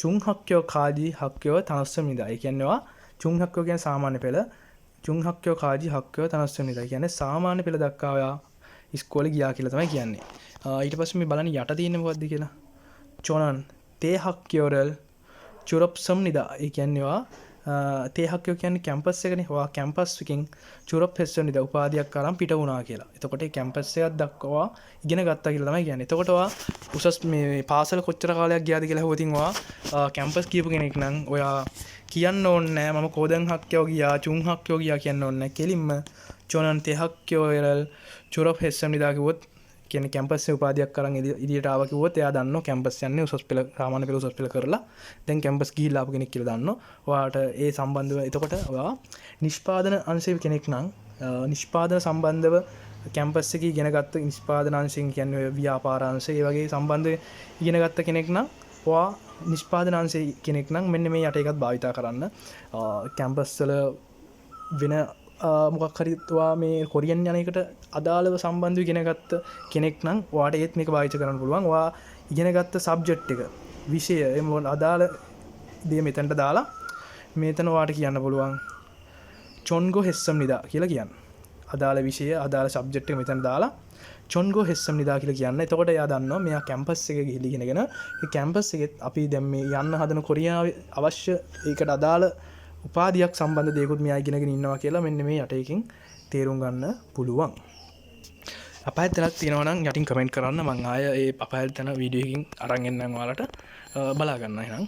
චුන් හක්කයෝ කාජි හක්කයෝ තනොස්සම් නිදා. ඒ කියන්නේ ඔයා චුන් හක්කයෝ කියන්නේ සාමාන්‍ය පෙළ. චුන් හක්කයෝ කාජි හක්කයෝ තනොස්සම් නිදා. ඒ කියන්නේ සාමාන්‍ය පෙළ දක්වා ඔයා ඉස්කෝලේ ගියා කියලා තමයි කියන්නේ. ඊට පස්සේ මේ බලන්න යට තියෙන්නේ මොකද්ද කියලා. චොනන් තේ හක්කයෝරල් චුරොප්සම් නිදා. ඒ කියන්නේ ඔයා තේ හක්කයෝ කියන්නේ කැම්පස් එකනේ. ඔයා කැම්පස් එකෙන් චුරොප් හෙස්සම් නිදා උපාධියක් අරන් පිට වුණා කියලා. එතකොට ඒ කැම්පස් එකක් දක්වා ඉගෙන ගත්තා කියලා තමයි කියන්නේ. එතකොට ඔයා උසස් මේ පාසල කොච්චර කාලයක් ගියාද කියලා ඇහුවොත් ඉතින් ඔයා කැම්පස් කියපු කෙනෙක් නම් ඔයා කියන්න ඕනේ නෑ මම කෝදන් හක්කයෝ ගියා, චුන් හක්කයෝ ගියා කියන්න ඕනේ නෑ. කෙලින්ම චොනන් තේ හක්කයෝ එරල් චුරොප් හෙස්සම් නිදා කිව්වොත් කියන්නේ කැම්පස් එකේ උපාධියක් අරන් එළියට ආවා කිව්වොත් එයා දන්නවා කැම්පස් යන්නේ උසස් පෙළ, සාමාන්‍ය පෙළ උසස් පෙළ කරලා දැන් කැම්පස් ගිහිල්ලා ආපු කෙනෙක් කියලා දන්නවා. ඔයාට ඒ සම්බන්ධව එතකොට ඔයා නිෂ්පාදන අංශයේ කෙනෙක් නම් නිෂ්පාදන සම්බන්ධව කැම්පස් එකේ ඉගෙන ගත්ත නිෂ්පාදන අංශයෙන් කියන්නේ ඔය ව්‍යාපාර අංශය ඒ වගේ සම්බන්ධව ඉගෙන ගත්ත කෙනෙක් නම් ඔයා නිෂ්පාදන අංශයේ කෙනෙක් නම් මෙන්න මේ යට එකත් භාවිතා කරන්න. කැම්පස් වල වෙන මොකක් හරි ඔයා මේ කොරියන් යන එකට අදාළව සම්බන්ධව ඉගෙන ගත්ත කෙනෙක් නම් ඔයාට ඒත් මේක භාවිත කරන්න පුළුවන්. ඔයා ඉගෙන ගත්ත සබ්ජෙක්ට් එක විෂය එහෙම අදාළ දේ මෙතනට දාලා මෙතන ඔයාට කියන්න පුළුවන් චොන්ගෝ හෙස්සම් නිදා කියලා කියන්න. අදාළ විෂය අදාළ සබ්ජෙක්ට් එක මෙතන දාලා චොන්ගෝ හෙස්සම් නිදා කියලා කියන්න. එතකොට එයා දන්නවා මෙයා කැම්පස් එකේ ගිහිල්ලා ඉගෙනගෙන ඒ කැම්පස් එකෙත් අපි දැන් මේ යන්න හදන කොරියාවේ අවශ්‍ය ඒකට අදාළ උපාධියක් සම්බන්ධ දේකුත් මෙයා ඉගෙනගෙන ඉන්නවා කියලා මෙන්න මේ යට එකකින් තේරුම් ගන්න පුළුවන්. අපායත් තැනක් තියෙනවා නම් යටින් කමෙන්ට් කරන්න. මං ආය ඒ අපායත් තැන වීඩියෝ එකකින් අරන් එන්නම් ඔයාලට. බලා ගන්න එහෙනම්.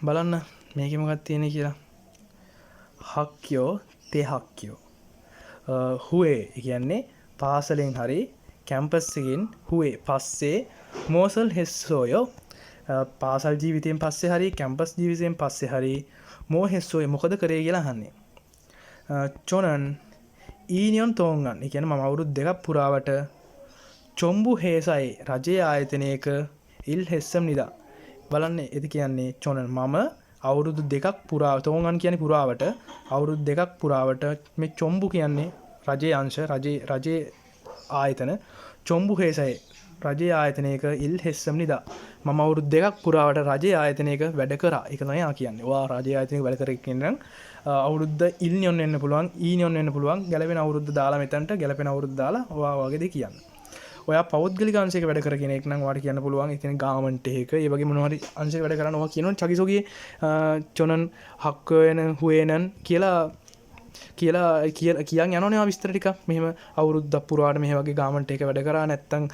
බලන්න මේකේ මොකක්ද තියෙන්නේ කියලා. හක්යෝ තෙහක්යෝ. හුවේ ඒ කියන්නේ පාසලෙන් හරි කැම්පස් එකෙන් හුවේ පස්සේ මෝසල් හෙස්සෝයෝ. පාසල් ජීවිතයෙන් පස්සේ හරි කැම්පස් ජීවිතයෙන් පස්සේ හරි මෝ හෙස්සෝය මොකද කරේ කියලා අහන්නේ. චොනන් ඊනියොන් තෝංගන් ඒ කියන්නේ මම අවුරුදු දෙකක් පුරාවට චොම්බු හේසයි රජයේ ආයතනයක ඉල් හෙස්සම් නිදා. බලන්න එද කියන්නේ චොනන් මම අවුරුදු දෙකක් පුරාව තෝංගන් කියන්නේ පුරාවට අවුරුදු දෙකක් පුරාවට මේ චොම්බු කියන්නේ රජයේ අංශ රජයේ ආයතන චොම්බු හේසයි රජයේ ආයතනයක ඉල් හෙස්සම් නිදා. මම අවුරුදු දෙකක් පුරාවට රජයේ ආයතනයක වැඩ කරා. ඒක තමයි ආ කියන්නේ. ඔයා රජයේ ආයතනයක වැඩ කරේ කියන නම් අවුරුද්ද ඉල්නියොන් වෙන්න පුළුවන්, ඊනියොන් වෙන්න පුළුවන්. ගැලපෙන අවුරුද්ද දාලා මෙතනට ගැලපෙන අවුරුද්ද දාලා ඔයා වගේ දේ කියන්න. ඔයා පෞද්ගලික අංශයක වැඩ කර කෙනෙක් නම් ඔයාට කියන්න පුළුවන් ඒ කියන්නේ ගාමන්ට් එකක ඒ වගේ මොනවා හරි අංශයක වැඩ කරන්න ඔයා කියනවා චකිසෝගේ චොනන් හක්කෝයන හුවේනන් කියලා කියලා කියලා කියන් යනවනේ ඔයා විස්තර ටිකක්. මෙහෙම අවුරුද්දක් පුරාට මෙහෙ වගේ ගාමන්ට් එක වැඩ කරා නැත්තම්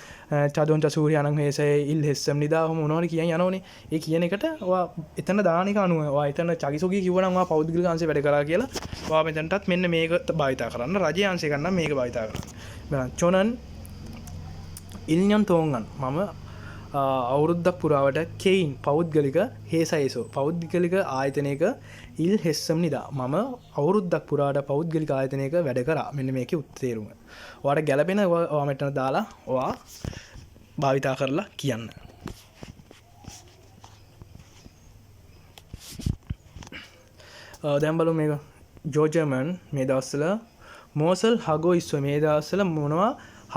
චදොන් චසූරියානම් හේසේ ඉල් හෙස්සම් නිදා ඔහොම මොනවා හරි කියන් යනවනේ. ඒ කියන එකට ඔයා එතන දාන එක අනුව ඔයා එතන චකිසෝගේ කිව්වනම් ඔයා පෞද්ගලික අංශේ වැඩ කරා කියලා ඔයා මෙතනටත් මෙන්න මේක භාවිතා කරන්න. රජයේ අංශය ගන්න මේක භාවිතා කරන්න. බලන්න චොනන් ඉල්නියන් තෝංගන් මම අවුරුද්දක් පුරාවට කෙයින් පෞද්ගලික හේසයිසෝ පෞද්ගලික ආයතනයක ඉල් හෙස්සම් නිදා. මම අවුරුද්දක් පුරාට පෞද්ගලික ආයතනයක වැඩ කරා. මෙන්න මේකේ උත්තේරුම. ඔයාට ගැලපෙන ඔයා මෙතන දාලා ඔයා භාවිතා කරලා කියන්න. දැන් බලමු මේක. ජෝජර්මන් මේ දවස්වල මෝසල් හගෝ ඉස්ව මේ දවස්වල මොනවා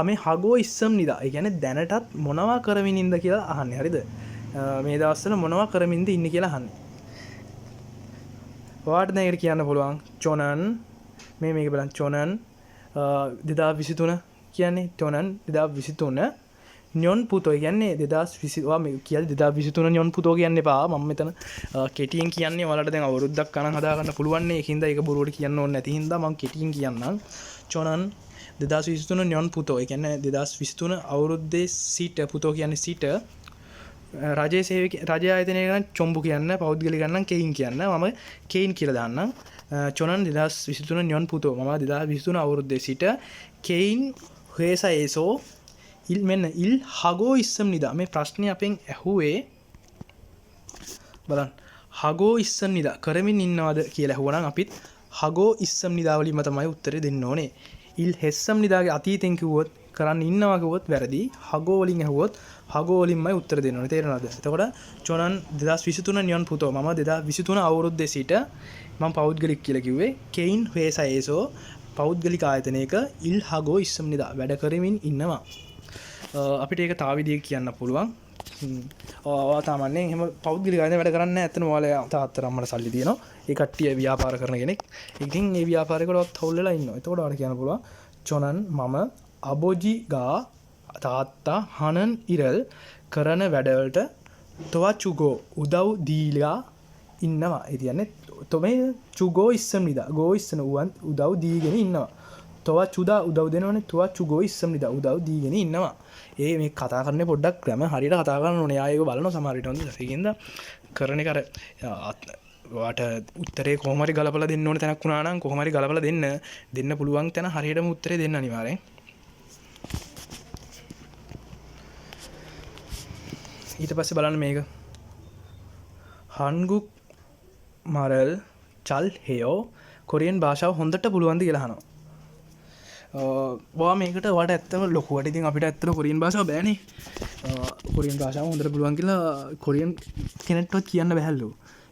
මේ හගෝ ඉස්සම් නිදා. ඒ කියන්නේ දැනටත් මොනවා කරමින් ඉඳ කියලා අහන්නේ. හරිද? මේ දවස්වල මොනවා කරමින්ද ඉන්නේ කියලා අහන්නේ. ඔයාට දැන් ඒකට කියන්න පුළුවන් චොනන් මේ මේක බලන්න චොනන් 2023 කියන්නේ චොනන් 2023 ඤොන් පුතෝ. ඒ කියන්නේ 2020 ඔයා මේ කියන්නේ 2023 ඤොන් පුතෝ කියන්න එපා. මම මෙතන කෙටියෙන් කියන්නේ ඔයාලට දැන් අවුරුද්දක් ගණන් හදා ගන්න පුළුවන් නේ. ඒකින්ද ඒක බොරුවට කියන්න ඕනේ නැති හින්දා මම කෙටියෙන් කියන්නම්. චොනන් 2023 ඤොන් පුතෝ. ඒ කියන්නේ 2023 අවුරුද්දේ සිට පුතෝ කියන්නේ සිට රජයේ සේවක රජයේ ආයතනය නම් චොම්බු කියන්න, පෞද්ගලික නම් කෙයින් කියන්න. මම කෙයින් කියලා දාන්නම්. චොනන් 2023 ඤොන් පුතෝ. මම 2023 අවුරුද්දේ සිට කෙයින් හේසයිසෝ ඉල් මෙන්න ඉල් හගෝ ඉස්සම් නිදා. මේ ප්‍රශ්නේ අපෙන් ඇහුවේ බලන්න. හගෝ ඉස්සම් නිදා කරමින් ඉන්නවද කියලා ඇහුවනම් අපිත් හගෝ ඉස්සම් නිදා වලින්ම තමයි උත්තරේ දෙන්න ඕනේ. ඉල් හෙස්සම් නිදාගේ අතීතෙන් කිව්වොත් කරන්න ඉන්නවා කිව්වොත් වැරදි. හගෝ වලින් ඇහුවොත් හගෝ වලින්මයි උත්තර දෙන්න ඕනේ. තේරෙනවද? එතකොට චොනන් 2023 ඤොන් පුතෝ. මම 2023 අවුරුද්දේ සිට මම පෞද්ගලික කියලා කිව්වේ කෙයින් හේසයිසෝ පෞද්ගලික ආයතනයක ඉල් හගෝ ඉස්සම් නිදා වැඩ කරමින් ඉන්නවා. අපිට ඒක තව විදිහක කියන්න පුළුවන්. ඔයා සාමාන්‍යයෙන් එහෙම පෞද්ගලික ආයතන වැඩ කරන්නේ නැහැ. ඇත්තටම ඔයාලා තාත්තට අම්මට සල්ලි තියෙනවා. ඒ කට්ටිය ව්‍යාපාර කරන කෙනෙක්. ඉතින් ඒ ව්‍යාපාරයකට ඔයත් හවුල් වෙලා ඉන්නවා. එතකොට ඔයාලට කියන්න පුළුවන් චොනන් මම අබෝජි ගා තාත්තා හනන් ඉරල් කරන වැඩවලට තොවචුගෝ උදව් දීලා ඉන්නවා. ඒ කියන්නේ තොමේ චුගෝ ඉස්සම් නිදා ගෝ ඉස්සන උවන් උදව් දීගෙන ඉන්නවා. තොවචුදා උදව් දෙනවනේ. තොවචුගෝ ඉස්සම් නිදා උදව් දීගෙන ඉන්නවා. ඒ මේ කතා කරන්නේ පොඩ්ඩක් ක්‍රම හරියට කතා කරන්න ඕනේ. ආයෙ ඒක බලනවා සමහර විට හොඳද? ඒකින්ද කරන එක අර ඔයාට උත්තරේ කොහොම හරි ගලපලා දෙන්න ඕන තැනක් වුණා නම් කොහොම හරි ගලපලා දෙන්න. දෙන්න පුළුවන් තැන හරියටම උත්තරේ දෙන්න අනිවාර්යෙන්. ඊට පස්සේ බලන්න මේක. හන්ගුක් මරල් චල් හෙයෝ කොරියන් භාෂාව හොඳට පුළුවන්ද කියලා අහනවා. ඔයා මේකට ඔයාට ඇත්තම ලොකුවට ඉතින් අපිට ඇත්තටම කොරියන් භාෂාව බෑනේ. කොරියන් භාෂාව හොඳට පුළුවන් කියලා කොරියන් කෙනෙක්ටවත් කියන්න බැහැලු.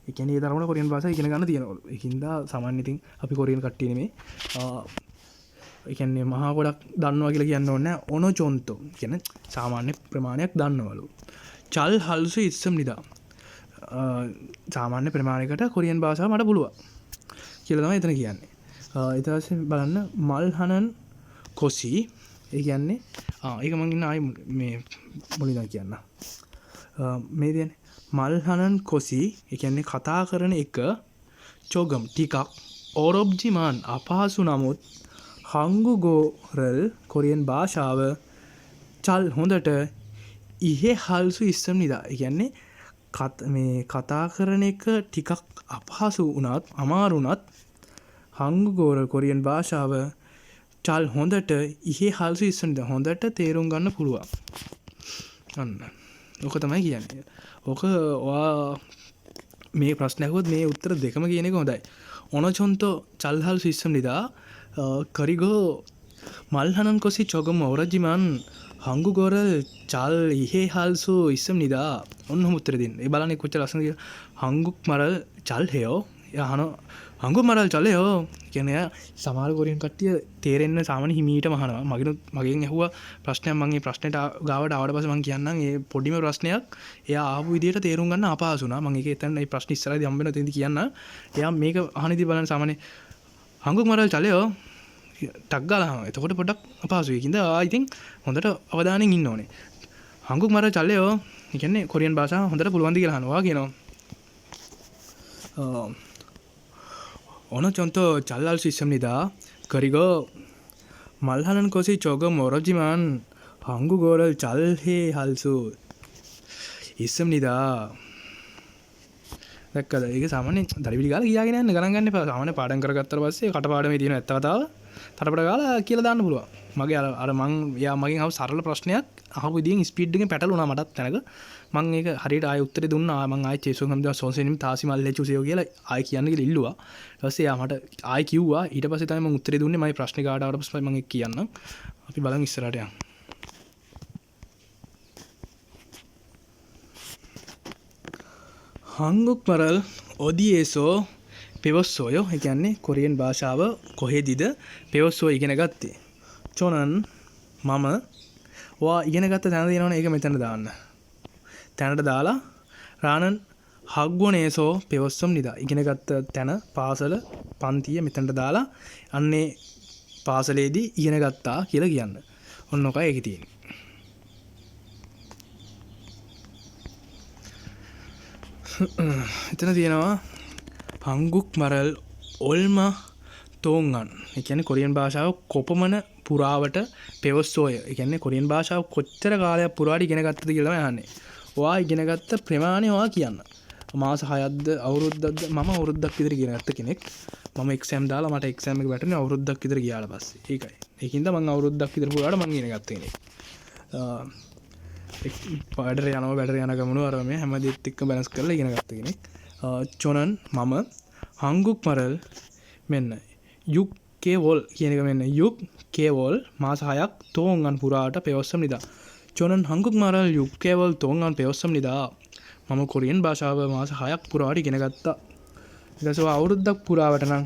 ඒ කියන්නේ ඒ තරමට කොරියන් භාෂාව ඉගෙන ගන්න තියෙනවලු. ඒකින්ද සාමාන්‍ය ඉතින් අපි කොරියන් කට්ටිය නෙමෙයි. ඒ කියන්නේ මහා ගොඩක් දන්නවා කියලා කියන්න ඕනේ නෑ. ඔනොචොන්තෝ කියන්නේ සාමාන්‍ය ප්‍රමාණයක් දන්නවලු. චල් හල්සු ඉස්සම් නිදා. සාමාන්‍ය ප්‍රමාණයකට කොරියන් භාෂාව මට පුළුවන් කියලා තමයි එතන කියන්නේ. ඊට පස්සේ බලන්න මල්හනන් කොසි. ඒ කියන්නේ ඒක මං ඉන්න ආයි මේ මුලින් ඉඳන් කියන්න. මේ කියන්නේ මල්හනන් කොසි ඒ කියන්නේ කතා කරන එක චොගම් ටිකක් ඕරොබ්ජිමාන් අපහසු නමුත් හංගුගෝරල් කොරියන් භාෂාව චල් හොඳට ඉහෙ හල්සු ඉස්සම් නිදා. ඒ කියන්නේ මේ කතා කරන එක ටිකක් අපහසු වුණත් අමාරු වුණත් හංගුගෝරල් කොරියන් භාෂාව චල් හොඳට ඉහෙ හල්සු ඉස්සම් නිදා හොඳට තේරුම් ගන්න පුළුවන්. අන්න ඕක තමයි කියන්නේ. ඕක ඔයා මේ ප්‍රශ්න ඇහුවොත් මේ උත්තර දෙකම කියන එක හොඳයි. ඔනොචොන්තෝ චල් හල්සු ඉස්සම් නිදා කරිගෝ මල්හනන් කොසි චොගම් ඔරජිමන් හංගුගෝරල් චල් ඉහෙ හල්සු ඉස්සම් නිදා. ඔන්න ඔහොම උත්තර දෙන්න. ඒ බලන්නේ කොච්චර ලස්සනද කියලා. හංගුක් මරල් චල් හෙයෝ. එයා අහනවා හංගුක් මරල් චල් හෙයෝ. කියන්නේ එයා සමහර කොරියන් කට්ටිය තේරෙන්න සාමාන්‍ය හිමීටම අහනවා. මගෙන් ඇහුවා ප්‍රශ්නයක්. මං ඒ ප්‍රශ්නෙට ගාවට ආවට පස්සේ මං කියන්නම් ඒ පොඩිම ප්‍රශ්නයක් එයා ආපු විදියට තේරුම් ගන්න අපහසු වුණා. මං ඒක එතන ඒ ප්‍රශ්න ඉස්සරහදී හම්බ වෙනවා එතනදී කියන්න. එයා මේක අහන ඉතින් බලන්න සාමාන්‍ය හංගුක් මරල් චල් හෙයෝ ටක් ගාලා අහනවා. එතකොට පොඩ්ඩක් අපහසුයි. ඒකින්ද ආ ඉතින් හොඳට අවධානයෙන් ඉන්න ඕනේ. හංගුක් මරල් චල් හෙයෝ ඒ කියන්නේ කොරියන් භාෂාව හොඳට පුළුවන්ද කියලා අහනවා. ඔයා කියනවා ඔනොචොන්තෝ චල්ලාල් සිස්ටම් නිදා කරිගෝ මල්හලන් කොසි චොගම් ඔරජිමන් හංගුගෝරල් චල් හේ හල්සු ඉස්සම් නිදා. දැක්කද? ඒක සාමාන්‍යයෙන් දරිවිලි ගාලා කියාගෙන යන්න ගණන් ගන්න එපා. සාමාන්‍ය පාඩම් කරගත්තට පස්සේ කටපාඩමේ තියෙන ඇත්ත කතාව තරපට ගාලා කියලා දාන්න පුළුවන්. මගේ අර මං එයා මගෙන් අහපු සරල ප්‍රශ්නයක් අහපු විදියෙන් ස්පීඩ් එකෙන් පැටලුණා මටත් තැනක. මං ඒක හරියට ආයෙ උත්තරේ දුන්නා. මං ආයෙ චේසුන් හම්දා සෝසෙනිම් තාසි මල්ලේ චුසයෝ කියලා ආයෙ කියන්න කියලා ඉල්ලුවා. ඊට පස්සේ එයා මට ආයෙ කිව්වා. ඊට පස්සේ තමයි මං උත්තරේ දුන්නේ. මගේ ප්‍රශ්නේ ගාඩ ආවට පස්සේ මං ඒක කියන්නම්. අපි බලමු ඉස්සරහට යන්න. හංගුක් මරල් ඔදියේසෝ පෙවස්සෝයෝ. ඒ කියන්නේ කොරියන් භාෂාව කොහෙදිද පෙවස්සෝ ඉගෙන ගත්තේ? චොනන් මම ඔයා ඉගෙන ගත්ත තැන තියෙනවනේ ඒක මෙතන දාන්න. තැනට දාලා රානන් හග්ගොනේසෝ පෙවස්සොම් නිදා. ඉගෙන ගත්ත තැන පාසල පන්තිය මෙතනට දාලා අන්නේ පාසලේදී ඉගෙන ගත්තා කියලා කියන්න. ඔන්න ඔකයි ඒකේ තියෙන්නේ. එතන තියෙනවා හංගුක් මරල් ඔල්ම තෝංගන්. ඒ කියන්නේ කොරියන් භාෂාව කොපමණ පුරාවට පෙවස්සෝය. ඒ කියන්නේ කොරියන් භාෂාව කොච්චර කාලයක් පුරාට ඉගෙන ගත්තද කියලා තමයි අහන්නේ. ඔයා ඉගෙන ගත්ත ප්‍රමාණය ඔයා කියන්න. මාස 6ක්ද අවුරුද්දක්ද? මම අවුරුද්දක් විතර ඉගෙන ගත්ත කෙනෙක්. මම එක්සෑම් දාලා මට එක්සෑම් එක වැටුනේ අවුරුද්දක් විතර ගියාට පස්සේ. ඒකයි. ඒකින්ද මං අවුරුද්දක් විතර පුරාට මං ඉගෙන ගත්ත කෙනෙක්. වැඩට යනවා, වැඩට යන ගමන අර මේ හැම දෙයක් එක්ක බැලන්ස් කරලා ඉගෙන ගත්ත කෙනෙක්. චොනන් මම හංගුක් මරල් මෙන්න යුක් කේවොල් කියන එක මෙන්න යුක් කේවොල් මාස 6ක් තෝංගන් පුරාට පෙවස්සම් නිදා. චොනන් හංගුක් මරල් යුක් කේවොල් තෝංගන් පෙවස්සම් නිදා. මම කොරියන් භාෂාව මාස 6ක් පුරාට ඉගෙන ගත්තා. ඊට පස්සේ ඔය අවුරුද්දක් පුරාවට නම්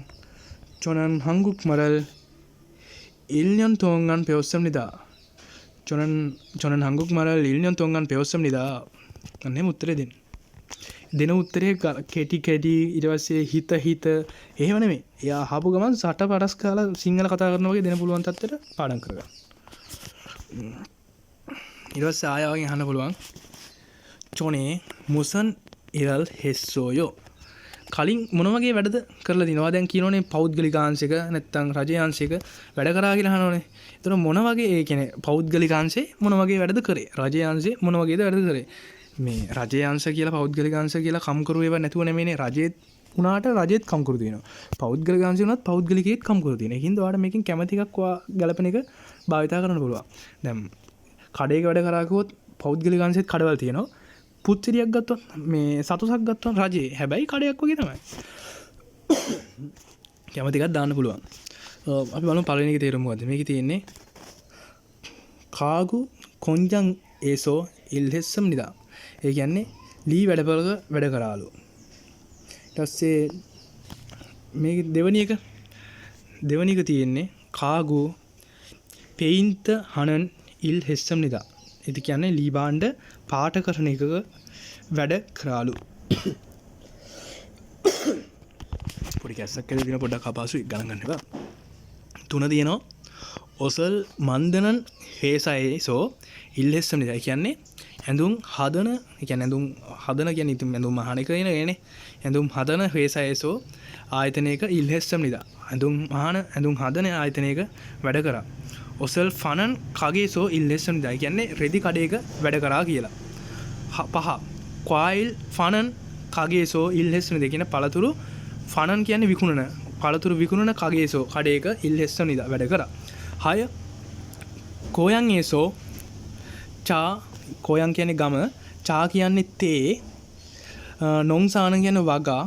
චොනන් හංගුක් මරල් ඉල්යන් තෝංගන් පෙවස්සම් නිදා. චොනන් හංගුක් මරල් ඉල්යන් තෝංගන් පෙවස්සම් නිදා. අන්න එහෙම උත්තරේ දෙන්න. දෙන උත්තරේ කෙටි කෙටි ඊට පස්සේ හිත හිත එහෙම නෙමෙයි. එයා අහපු ගමන් සට පටස් කාලා සිංහල කතා කරනවා වගේ දෙන පුළුවන් තත්ත්වයට පාඩම් කරගන්න. ඊට පස්සේ ආය වගේ අහන්න පුළුවන්. චොනේ මුසන් ඉරල් හෙස්සෝයෝ. කලින් මොන වගේ වැඩද කරලා තිනවද? දැන් කියනෝනේ පෞද්ගලික අංශයක නැත්තම් රජයේ අංශයක වැඩ කරා කියලා අහනෝනේ. ඒතර මොන වගේ ඒ කියන්නේ පෞද්ගලික අංශේ මොන වගේ වැඩද කරේ? රජයේ අංශේ මොන වගේද වැඩද කරේ? මේ රජයේ අංශ කියලා පෞද්ගලික අංශ කියලා කම්කරු ඒවා නැතුව නෙමෙයිනේ. රජයේ උනාට රජෙත් කම්කරු තියෙනවා. පෞද්ගලික අංශය වුණත් පෞද්ගලිකයෙත් කම්කරු තියෙනවා. ඒකින්ද ඔයාලට මේකෙන් කැමති එකක් ඔයා ගැලපෙන එක භාවිතා කරන්න පුළුවන්. දැන් කඩේක වැඩ කරා කිව්වොත් පෞද්ගලික අංශෙත් කඩවල් තියෙනවා. පුත්සිරියක් ගත්තොත් මේ සතුසක් ගත්තොත් රජේ. හැබැයි කඩයක් වගේ තමයි. කැමති එකක් දාන්න පුළුවන්. අපි බලමු පළවෙනි එකේ තේරුම මොකද්ද? මේකේ තියෙන්නේ කාගු කොන්ජන් ඒසෝ ඉල්හෙස්සම් නිදා. ඒ කියන්නේ ලී වැඩපොළක වැඩ කරාලු. ඊට පස්සේ මේක දෙවෙනි එක තියෙන්නේ කාගු පෙයින්ත හනන් ඉල් හෙස්සම් නිදා. ඒ කියන්නේ ලී භාණ්ඩ පාට කරන එකක වැඩ කරාලු. පොඩි කැස්සක් ඇවිල්ලා තියෙන පොඩ්ඩක් අපහසුයි ගණන් ගන්න එපා. තුන තියෙනවා ඔසල් මන්දනන් හේසයිසෝ ඉල්හෙස්සම් නිදා. ඒ කියන්නේ ඇඳුම් හදන, ඒ කියන්නේ ඇඳුම් හදන කියන්නේ ඉතින් ඇඳුම් මහන එක නේ. ඇඳුම් හදන හේසයිසෝ ආයතනයක ඉල්හෙස්සම් නිදා. ඇඳුම් මහන, ඇඳුම් හදන ආයතනයක වැඩ කරා. ඔසල් ෆනන් කගේසෝ ඉල්හෙස්සම් නිදා. ඒ කියන්නේ රෙදි කඩේක වැඩ කරා කියලා. පහ ක්වායිල් ෆනන් කගේසෝ ඉල්හෙස්සම් නිදා. කියන පළතුරු ෆනන් කියන්නේ විකුණන, පළතුරු විකුණන කගේසෝ කඩේක ඉල්හෙස්සම් නිදා වැඩ කරා. හය කෝයන් ඒසෝ චා, කෝයන් කියන්නේ ගම, චා කියන්නේ තේ, නොන්සානන් කියන්නේ වගා,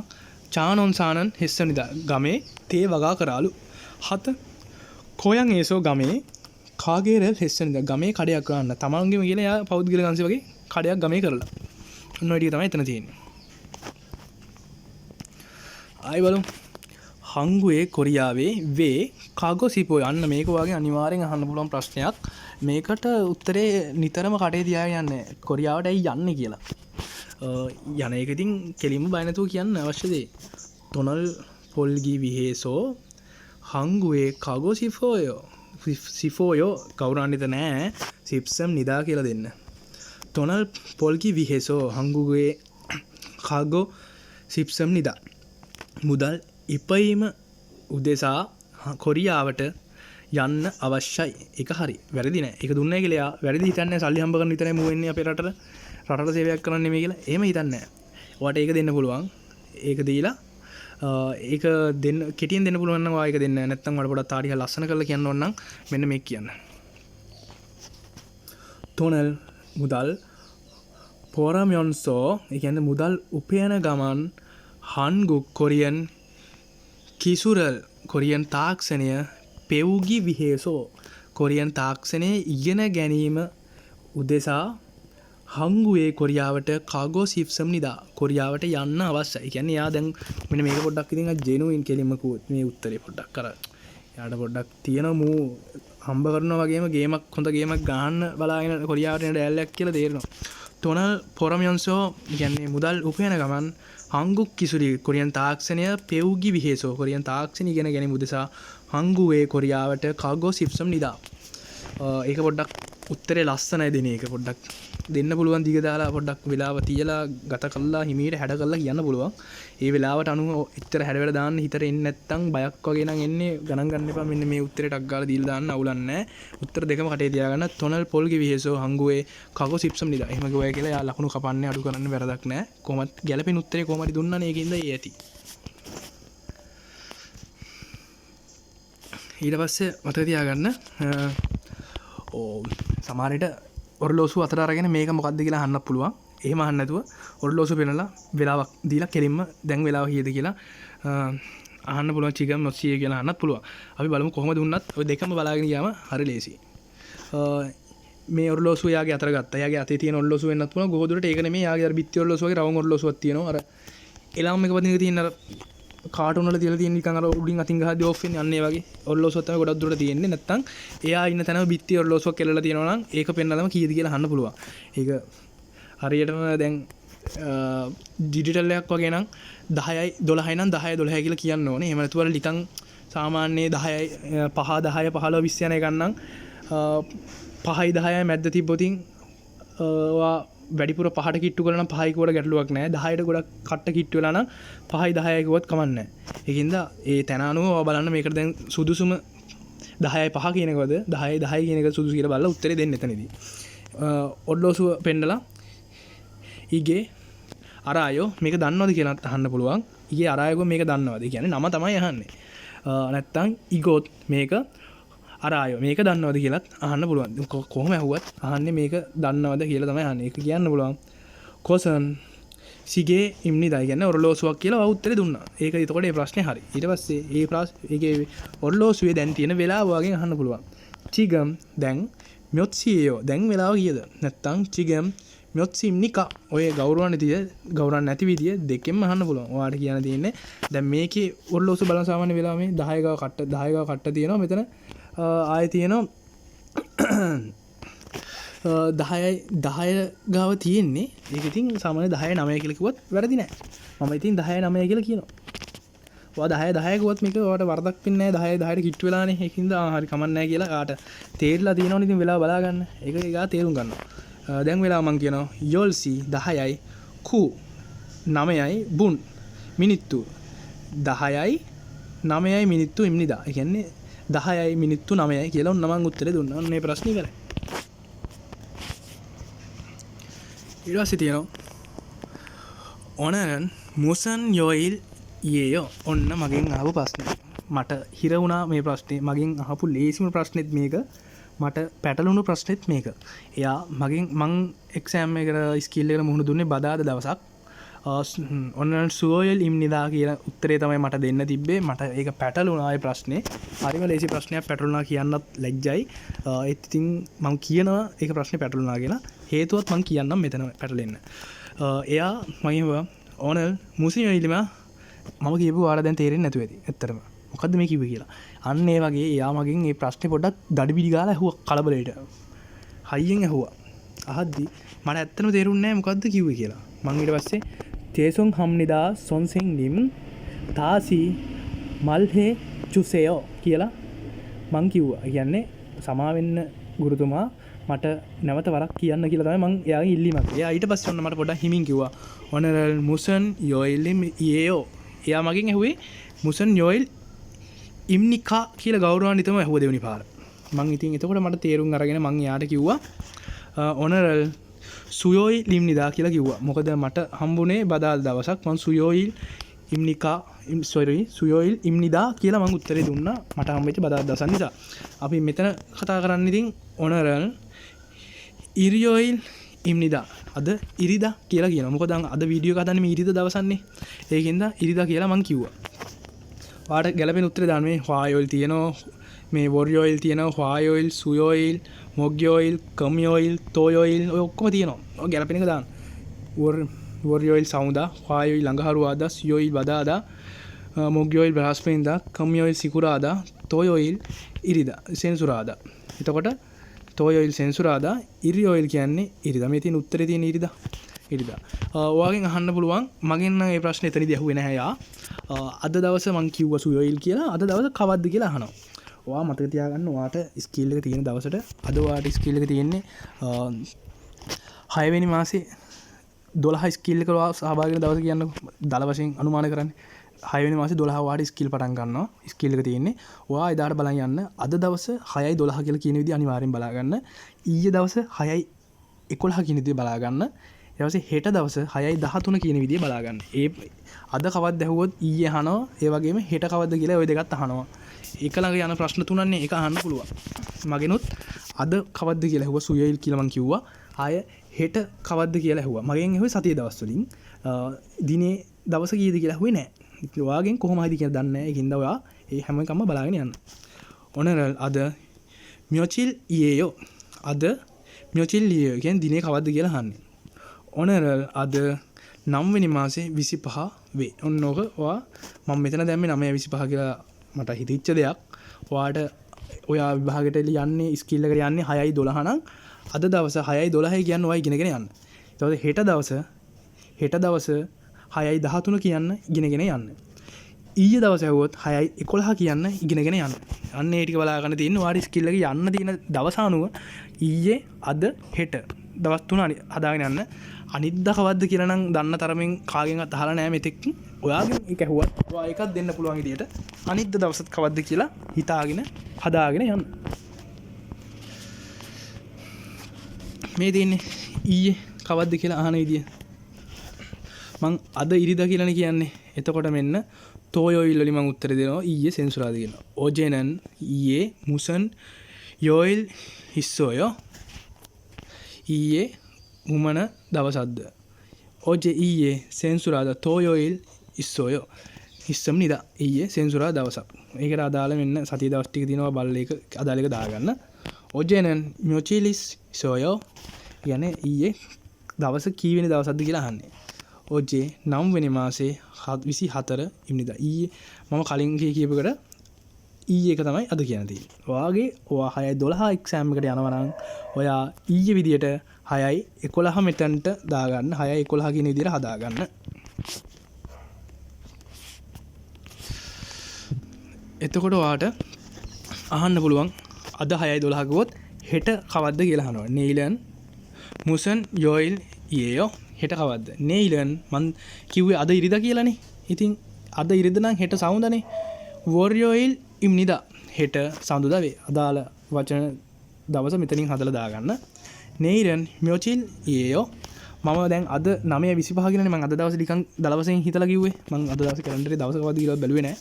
චා නොන්සානන් හෙස්සම් නිදා ගමේ තේ වගා කරාලු. හත කෝයන් ඒසෝ ගමේ කාගේරල් හෙස්සම් නිදා ගමේ කඩයක් ගන්න තමන්ගේම කියලා එයා පෞද්ගලික අංශය වගේ කඩයක් ගමේ කරලා. ඔන්න ඔය ටික තමයි එතන තියෙන්නේ. ආයි බලමු. හංගුවේ කොරියාවේ වේ කාගෝ සිපෝ. අන්න මේක වගේ අනිවාර්යෙන් අහන්න පුළුවන් ප්‍රශ්නයක්. මේකට උත්තරේ නිතරම කටේ තියාගෙන යන්නේ කොරියාවට ඇයි යන්නේ කියලා. යන එක ඉතින් කෙලින්ම බය නැතුව කියන්න අවශ්‍ය දේ. තොනල් පොල්ගි විහේසෝ හංගුවේ කාගෝ සිෆෝයෝ. සිෆෝයෝ කවුරන්නිත නෑ සිප්සම් නිදා කියලා දෙන්න. තොනල් පොල්ගි විහේසෝ හංගුවේ කාගෝ සිප්සම් නිදා. මුදල් ඉපයීම උදෙසා කොරියාවට යන්න අවශ්‍යයි. ඒක හරි. වැරදි නෑ. ඒක දුන්නේ කියලා එයා වැරදි හිතන්නේ නෑ. සල්ලි හම්බ කරන්න විතරයි මූ වෙන්නේ අපේ රටට. රටට සේවයක් කරන්න නෙමෙයි කියලා. එහෙම හිතන්නේ නෑ. ඔයාට ඒක දෙන්න පුළුවන්. ඒක දීලා, ඒක දෙන්න කෙටියෙන් දෙන්න පුළුවන් නම් ඔයා ඒක දෙන්න. නැත්නම් ඔයාට පොඩක් තාඩි ටිකක් ලස්සන කරලා කියන්න ඕන නම් මෙන්න මේක කියන්න. තොනල් මුදල් පොරමයොන්සෝ, ඒ කියන්නේ මුදල් උපයන ගමන් හන්ගුක් කොරියන් කිසුරල් කොරියන් තාක්ෂණය පෙව්ගි විහේසෝ කොරියන් තාක්ෂණය ඉගෙන ගැනීම උදෙසා හංගුවේ කොරියාවට කාගෝ සිප්සම් නිදා කොරියාවට යන්න අවශ්‍යයි. ඒ කියන්නේ එයා දැන් මෙන්න මේක පොඩ්ඩක් ඉතින් අර ජෙනුයින් කෙලින්ම කිව්වොත් මේ උත්තරේ පොඩ්ඩක් අර එයාට පොඩ්ඩක් තියෙන මූ හම්බ කරනවා වගේම ගේමක් හොඳ ගේමක් ගහන්න බලාගෙන කොරියාවට යන ඩෑල්ලක් කියලා තේරෙනවා. තොනල් පොරමයන්සෝ කියන්නේ මුදල් උපයන ගමන් හංගුක් කිසුරි කොරියන් තාක්ෂණය පෙව්ගි විහේසෝ කොරියන් තාක්ෂණ ඉගෙන ගැනීම උදෙසා හංගුවේ කොරියාවට කාගෝ සිප්සම් නිදා. ඒක පොඩ්ඩක් උත්තරේ ලස්සනයි දෙන එක පොඩ්ඩක් දෙන්න පුළුවන් දිග දාලා පොඩ්ඩක් වෙලාව තියලා ගත කරලා හිමීට හැඩ කරලා කියන්න පුළුවන්. ඒ වෙලාවට අනුව එච්චර හැඩ වැඩ දාන්න හිතට එන්නේ නැත්තම් බයක් වගේ නම් එන්නේ ගණන් ගන්න එපා. මෙන්න මේ උත්තරේ ටක් ගාලා දීලා දාන්න අවුලක් නැහැ. උත්තර දෙකම කටේ තියාගන්න. තොනල් පොල්ගේ විහේසෝ හංගුවේ කාගෝ සිප්සම් නිදා. එහෙම කිව්වයි කියලා යා ලකුණු කපන්නේ අඩු කරන්න වැරදක් නැහැ. කොහොමත් ගැළපෙන උත්තරේ කොහොම හරි දුන්නානේ ඒකින්ද ඒ ඇති. ඊට පස්සේ මතක තියාගන්න, සමහර විට ඔරලෝසුව අතට අරගෙන මේක මොකද්ද කියලා අහන්නත් පුළුවන්. එහෙම අහන්න නැතුව ඔරලෝසුව පෙන්නලා වෙලාවක් දීලා කෙලින්ම දැන් වෙලාව කීයද කියලා අහන්න පුළුවන්. චිකන් මොසිය කියලා අහන්නත් පුළුවන්. අපි බලමු කොහොම දුන්නත් ඔය දෙකම බලාගෙන ගියාම හරි ලේසි. මේ ඔරලෝසුව යාගේ අතට ගත්තා. යාගේ අතේ තියෙන ඔරලෝසුව වෙන්නත් පුළුවන්. බොහෝ දුරට ඒක නෙමෙයි. යාගේ අර බිත්ති ඔරලෝසුව වගේ රවුම් ඔරලෝසුවක් තියෙනවා. අර එලාම් එක පදින එක තියෙන අර කාටුන් වල තියලා තියෙන නිකන් අර උඩින් අතින් ගහද්දි ඔෆ් වෙන්නේ අන්න ඒ වගේ ඔරලෝසුවක් තමයි ගොඩක් දුරට තියෙන්නේ. නැත්තම් එයා ඉන්න තැනම බිත්ති ඔරලෝසුවක් එල්ලලා තියෙනවා නම් ඒක පෙන්නලම කීයද කියලා අහන්න පුළුවන්. ඒක හරියටම දැන් ඩිජිටල් එකක් වගේ නම් 10යි 12යි නම් 10යි 12යි කියලා කියන්න ඕනේ. එහෙම නැතුව අර නිකන් සාමාන්‍ය 10යි 5 10 15 20 යන එකක් නම් 5යි 10යි මැද්ද තිබ්බොතින් ඔයා වැඩිපුර පහට කිට්ටු කරලා නම් පහයි කිව්වට ගැටලුවක් නෑ. 10ට ගොඩක් කට්ට කිට්ටු වෙලා නම් 5යි 10යි කිව්වත් කමක් නෑ. ඒකින්ද ඒ තැන අනුව ඔයා බලන්න මේකට දැන් සුදුසුම 10යි 5 කියන එකවද 10යි 10 කියන එක සුදුසු කියලා බලලා උත්තරේ දෙන්න එතනදී. ඔඩ්ලෝසුව පෙන්නලා ඊගේ අර අයෝ මේක දන්නවද කියලාත් අහන්න පුළුවන්. ඊයේ අරායගෝ මේක දන්නවද? ඒ කියන්නේ නම තමයි අහන්නේ. නැත්තම් ඉගොත් මේක අරායෝ මේක දන්නවද කියලාත් අහන්න පුළුවන්. කොහොම ඇහුවත් අහන්නේ මේක දන්නවද කියලා තමයි අහන්නේ. ඒක කියන්න පුළුවන්. කොසන් සිගේ ඉම්නිදා කියන්නේ ඔරලෝසුවක් කියලා ඔයා උත්තරේ දුන්නා. ඒක එතකොට ඒ ප්‍රශ්නේ හරි. ඊට පස්සේ ඒ ඒකේ ඔරලෝසුවේ දැන් තියෙන වෙලාව වගේ අහන්න පුළුවන්. චිගම් දැන් මෙොත්සියෝ දැන් වෙලාව කීයද? නැත්තම් චිගම් මෙොත්සිම්නිකා ඔය ගෞරවාන්විතය ගෞරවන්න නැති විදිය දෙකෙන්ම අහන්න පුළුවන්. ඔයාට කියන්න තියෙන්නේ දැන් මේකේ ඔරලෝසු බලන සාමාන්‍ය වෙලාව මේ 10 ගාව කට්ට 10 ගාව කට්ට තියෙනවා. මෙතන ආයෙ තියෙනවා 10 ගාව තියෙන්නේ. ඒක ඉතින් සාමාන්‍ය 10 9 කියලා කිව්වත් වැරදි නෑ. මම ඉතින් 10 9 කියලා කියනවා. ඔයා 10 10 කිව්වත් මේක ඔයාට වරදක් වෙන්නේ නෑ. 10 10ට කිට්ටු වෙලානේ. ඒකින්ද හරි කමක් නෑ කියලා කාට තේරිලා තියෙනවනේ ඉතින් වෙලාව බලා ගන්න. ඒක ඒගා තේරුම් ගන්නවා. දැන් වෙලාව මං කියනවා යොල්සි 10යි කු 9යි බුන් මිනිත්තු 10යි 9යි මිනිත්තු ඉම්නිදා. ඒ කියන්නේ 10යි මිනිත්තු 9යි කියලා ඔන්න මං උත්තරේ දුන්නා. ඔන්න මේ ප්‍රශ්නේ ඉවරයි. ඊට පස්සේ තියෙනවා ඔනරන් මුසන් යොයිල් ඊයෝ. ඔන්න මගෙන් අහපු ප්‍රශ්නේ. මට හිර වුණා මේ ප්‍රශ්නේ. මගෙන් අහපු ලේසිම ප්‍රශ්නේත් මේක. මට පැටලුණු ප්‍රශ්නේත් මේක. එයා මගෙන් මං එක්සෑම් එකට ස්කිල් එකට මුහුණ දුන්නේ බදාදා දවසක්. ඔන්න සුවයල් ඉම්නිදා කියන උත්තරේ තමයි මට දෙන්න තිබ්බේ. මට ඒක පැටලුණා ඒ ප්‍රශ්නේ. හරිම ලේසි ප්‍රශ්නයක් පැටලුණා කියන්නත් ලැජ්ජයි. ඒත් ඉතින් මං කියනවා ඒක ප්‍රශ්නේ පැටලුණා කියලා. හේතුවත් මං කියන්නම් මෙතන පැටලෙන්න. එයා මගෙන් ඇහුවා ඕනල් මුසින් යොයිලිමා මම කියපු ඔයාලා දැන් තේරෙන්නේ නැතුව ඇති. ඇත්තටම. මොකද්ද මේ කිව්වේ කියලා. අන්න ඒ වගේ එයා මගෙන් මේ ප්‍රශ්නේ පොඩ්ඩක් දඩිබිඩි ගාලා ඇහුවා කලබලයට. හයියෙන් ඇහුවා. අහද්දි මට ඇත්තටම තේරුන්නේ නෑ මොකද්ද කිව්වේ කියලා. මං ඊට පස්සේ තේසොන් හම්නිදා සොන්සෙන් නිම් තාසි මල්හේ චුසෙයෝ කියලා මං කිව්වා. ඒ කියන්නේ සමා වෙන්න ගුරුතුමා මට නැවත වරක් කියන්න කියලා තමයි මං එයාගෙන් ඉල්ලීමක්. එයා ඊට පස්සේ ඔන්න මට පොඩ්ඩක් හිමින් කිව්වා ඔනරල් මුසන් යොයිලිම් ඊයෝ. එයා මගෙන් ඇහුවේ මුසන් යොයිල් ඉම්නිකා කියලා ගෞරවාන්විතවම ඇහුවා දෙවෙනි පාර. මං ඉතින් එතකොට මට තේරුම් අරගෙන මං එයාට කිව්වා ඔනරල් සුයොයිල් ඉම්නිදා කියලා කිව්වා. මොකද මට හම්බුනේ බදාල් දවසක් මං සුයොයිල් ඉම්නිකා සෝරි සුයොයිල් ඉම්නිදා කියලා මං උත්තරේ දුන්නා. මට හම්බෙච්ච බදාල් දවසක් නිසා. අපි මෙතන කතා කරන්නේ ඉතින් ඔනරල් ඉරියොයිල් ඉම්නිදා අද ඉරිදා කියලා කියනවා. මොකද අද වීඩියෝ එක හදන්නේ මේ ඉරිදා දවසන්නේ. ඒකින්ද ඉරිදා කියලා මං කිව්වා. ඔයාට ගැලපෙන උත්තරේ දාන්න. මේ හ්වායොයිල් තියෙනවා, මේ වොරියොයිල් තියෙනවා, හ්වායොයිල්, සුයොයිල්, මොග්යොයිල්, කම්යොයිල්, තෝයොයිල් ඔය ඔක්කොම තියෙනවා. ඔය ගැලපෙන එක දාන්න. වොරියොයිල් සවුදා, හ්වායොයිල් ළඟහරුවාදා, සුයොයිල් බදාදා, මොග්යොයිල් බ්‍රහස්පතින්දා, කම්යොයිල් සිකුරාදා, තෝයොයිල් ඉරිදා, සෙනසුරාදා. එතකොට තෝයොයිල් සෙනසුරාදා, ඉරියොයිල් කියන්නේ ඉරිදා. මේ තියෙන උත්තරේ තියෙන ඉරිදා. ඉරිදා. ඔයාගෙන් අහන්න පුළුවන් මගෙන් නම් මේ ප්‍රශ්නේ එතනදී ඇහුවේ නැහැ යා. අද දවස මං කිව්වා සුයොයිල් කියලා. අද දවස කවද්ද කියලා අහනවා. ඔයා මතක තියාගන්න ඔයාට ස්කිල් එක තියෙන දවසට අද ඔයාට ස්කිල් එක තියෙන්නේ 6 වෙනි මාසේ 12 ස්කිල් එක ඔයා සහභාගී වෙන දවස කියන්නකෝ. දල වශයෙන් අනුමාන කරන්නේ. 6 වෙනි මාසේ 12 ඔයාට ස්කිල් පටන් ගන්නවා. ස්කිල් එක තියෙන්නේ. ඔයා එදාට බලන් යන්න අද දවස 6යි 12 කියලා කියන විදිහ අනිවාර්යෙන් බලා ගන්න. ඊයේ දවස 6යි 11 කියන විදිහ බලා ගන්න. ඊට පස්සේ හෙට දවස 6යි 13 කියන විදිහ බලා ගන්න. ඒ අද කවද්ද ඇහුවොත් ඊයේ අහනවා. ඒ වගේම හෙට කවද්ද කියලා ওই දෙකත් අහනවා. එක ළඟ යන ප්‍රශ්න තුනන්නේ එක අහන්න පුළුවන්. මගෙනුත් අද කවද්ද කියලා ඇහුවා සුයයිල් කියලා මං කිව්වා. ආය හෙට කවද්ද කියලා ඇහුවා. මගෙන් ඇහුවේ සතිය දවස් වලින්. දිනේ දවස කීයද කියලා ඇහුවේ නෑ. ඉතින් ඔයාගෙන් කොහොම හරි කියලා දන්නේ නෑ. ඒකින්ද ඔයා ඒ හැම එකම බලාගෙන යන්න. ඔනරල් අද මියොචිල් ඊයෝ. අද මියොචිල් ඊයෝ කියන්නේ දිනේ කවද්ද කියලා අහන්නේ. ඔනරල් අද 9 වෙනි මාසේ 25 වේ. ඔන්න ඕක ඔයා මම මෙතන දැම්මේ 9:25 කියලා මට හිතිච්ච දෙයක්. ඔයාට ඔයා විභාගෙට යන්නේ ස්කිල් එකට යන්නේ 6යි 12 නම් අද දවස 6යි 12 කියන්න ඔයා ඉගෙනගෙන යන්න. ඊට පස්සේ හෙට දවස 6යි 13 කියන්න ඉගෙනගෙන යන්න. ඊයේ දවස ඇහුවොත් 6යි 11 කියන්න ඉගෙනගෙන යන්න. අන්න ඒ ටික බලා ගන්න තියෙන්නේ ඔයාට ස්කිල් එක යන්න තියෙන දවස අනුව ඊයේ අද හෙට දවස් තුන හදාගෙන යන්න. අනිද්දා කවද්ද කියලා නම් දන්න තරමින් කාගෙන්වත් අහලා නෑ මෙතෙක්. ඔයාගෙන් ඒක ඇහුවත් ඔයා ඒකත් දෙන්න පුළුවන් විදියට අනිද්දා දවසත් කවද්ද කියලා හිතාගෙන හදාගෙන යන්න. මේ තියෙන්නේ ඊයේ කවද්ද කියලා අහන විදිය. මං අද ඉරිදා කියලානේ කියන්නේ. එතකොට මෙන්න තෝයොයිල් වලින් මම උත්තර දෙනවා ඊයේ සෙන්සුරාදා කියලා. ඔජෙනන් ඊයේ මුසන් යොයිල් හිස්සෝයෝ. ඊයේ මුමන දවසක්ද? ඔජෙ ඊයේ සෙන්සුරාදා තෝයොයිල් ඉස්සෝයෝ. හිස්සම් නිදා ඊයේ සෙන්සුරාදා දවසක්. ඒකට අදාළ මෙන්න සතිය දවස් ටික තියෙනවා බලලා ඒක අදාළ එක දාගන්න. ඔජෙනන් මෙචිලිස් ඉස්සෝයෝ. කියන්නේ ඊයේ දවස කී වෙනි දවසක්ද කියලා අහන්නේ. ඔජේ 9 වෙනි මාසේ 24 ඉම්නිදා. ඊයේ මම කලින් කියපු එකට ඊයේ එක තමයි අද කියන්න තියෙන්නේ. ඔයාගේ ඔයා 6:12 එක්සෑම් එකට යනවා නම් ඔයා ඊයේ විදියට 6:11 මෙතනට දාගන්න. 6:11 කියන විදියට හදාගන්න. එතකොට ඔයාට අහන්න පුළුවන් අද 6:12 කිව්වොත් හෙට කවද්ද කියලා අහනවා. නේලන් මුසන් යොයිල් ඊයෝ හෙට කවද්ද? නේලන් මං කිව්වේ අද ඉරිදා කියලානේ. ඉතින් අද ඉරිදා නම් හෙට සඳුදානේ. වොරියොයිල් ඉම්නිදා හෙට සඳුදා වේ. අදාළ වචන දවස මෙතනින් හදලා දාගන්න. නේලන් මෙචිල් ඊයෝ මම දැන් අද 9:25 කියලානේ මං අද දවසේ නිකන් දල වශයෙන් හිතලා කිව්වේ. මං අද දවසේ කැලෙන්ඩරේ දවස කවද්ද කියලා බැලුවේ නෑ.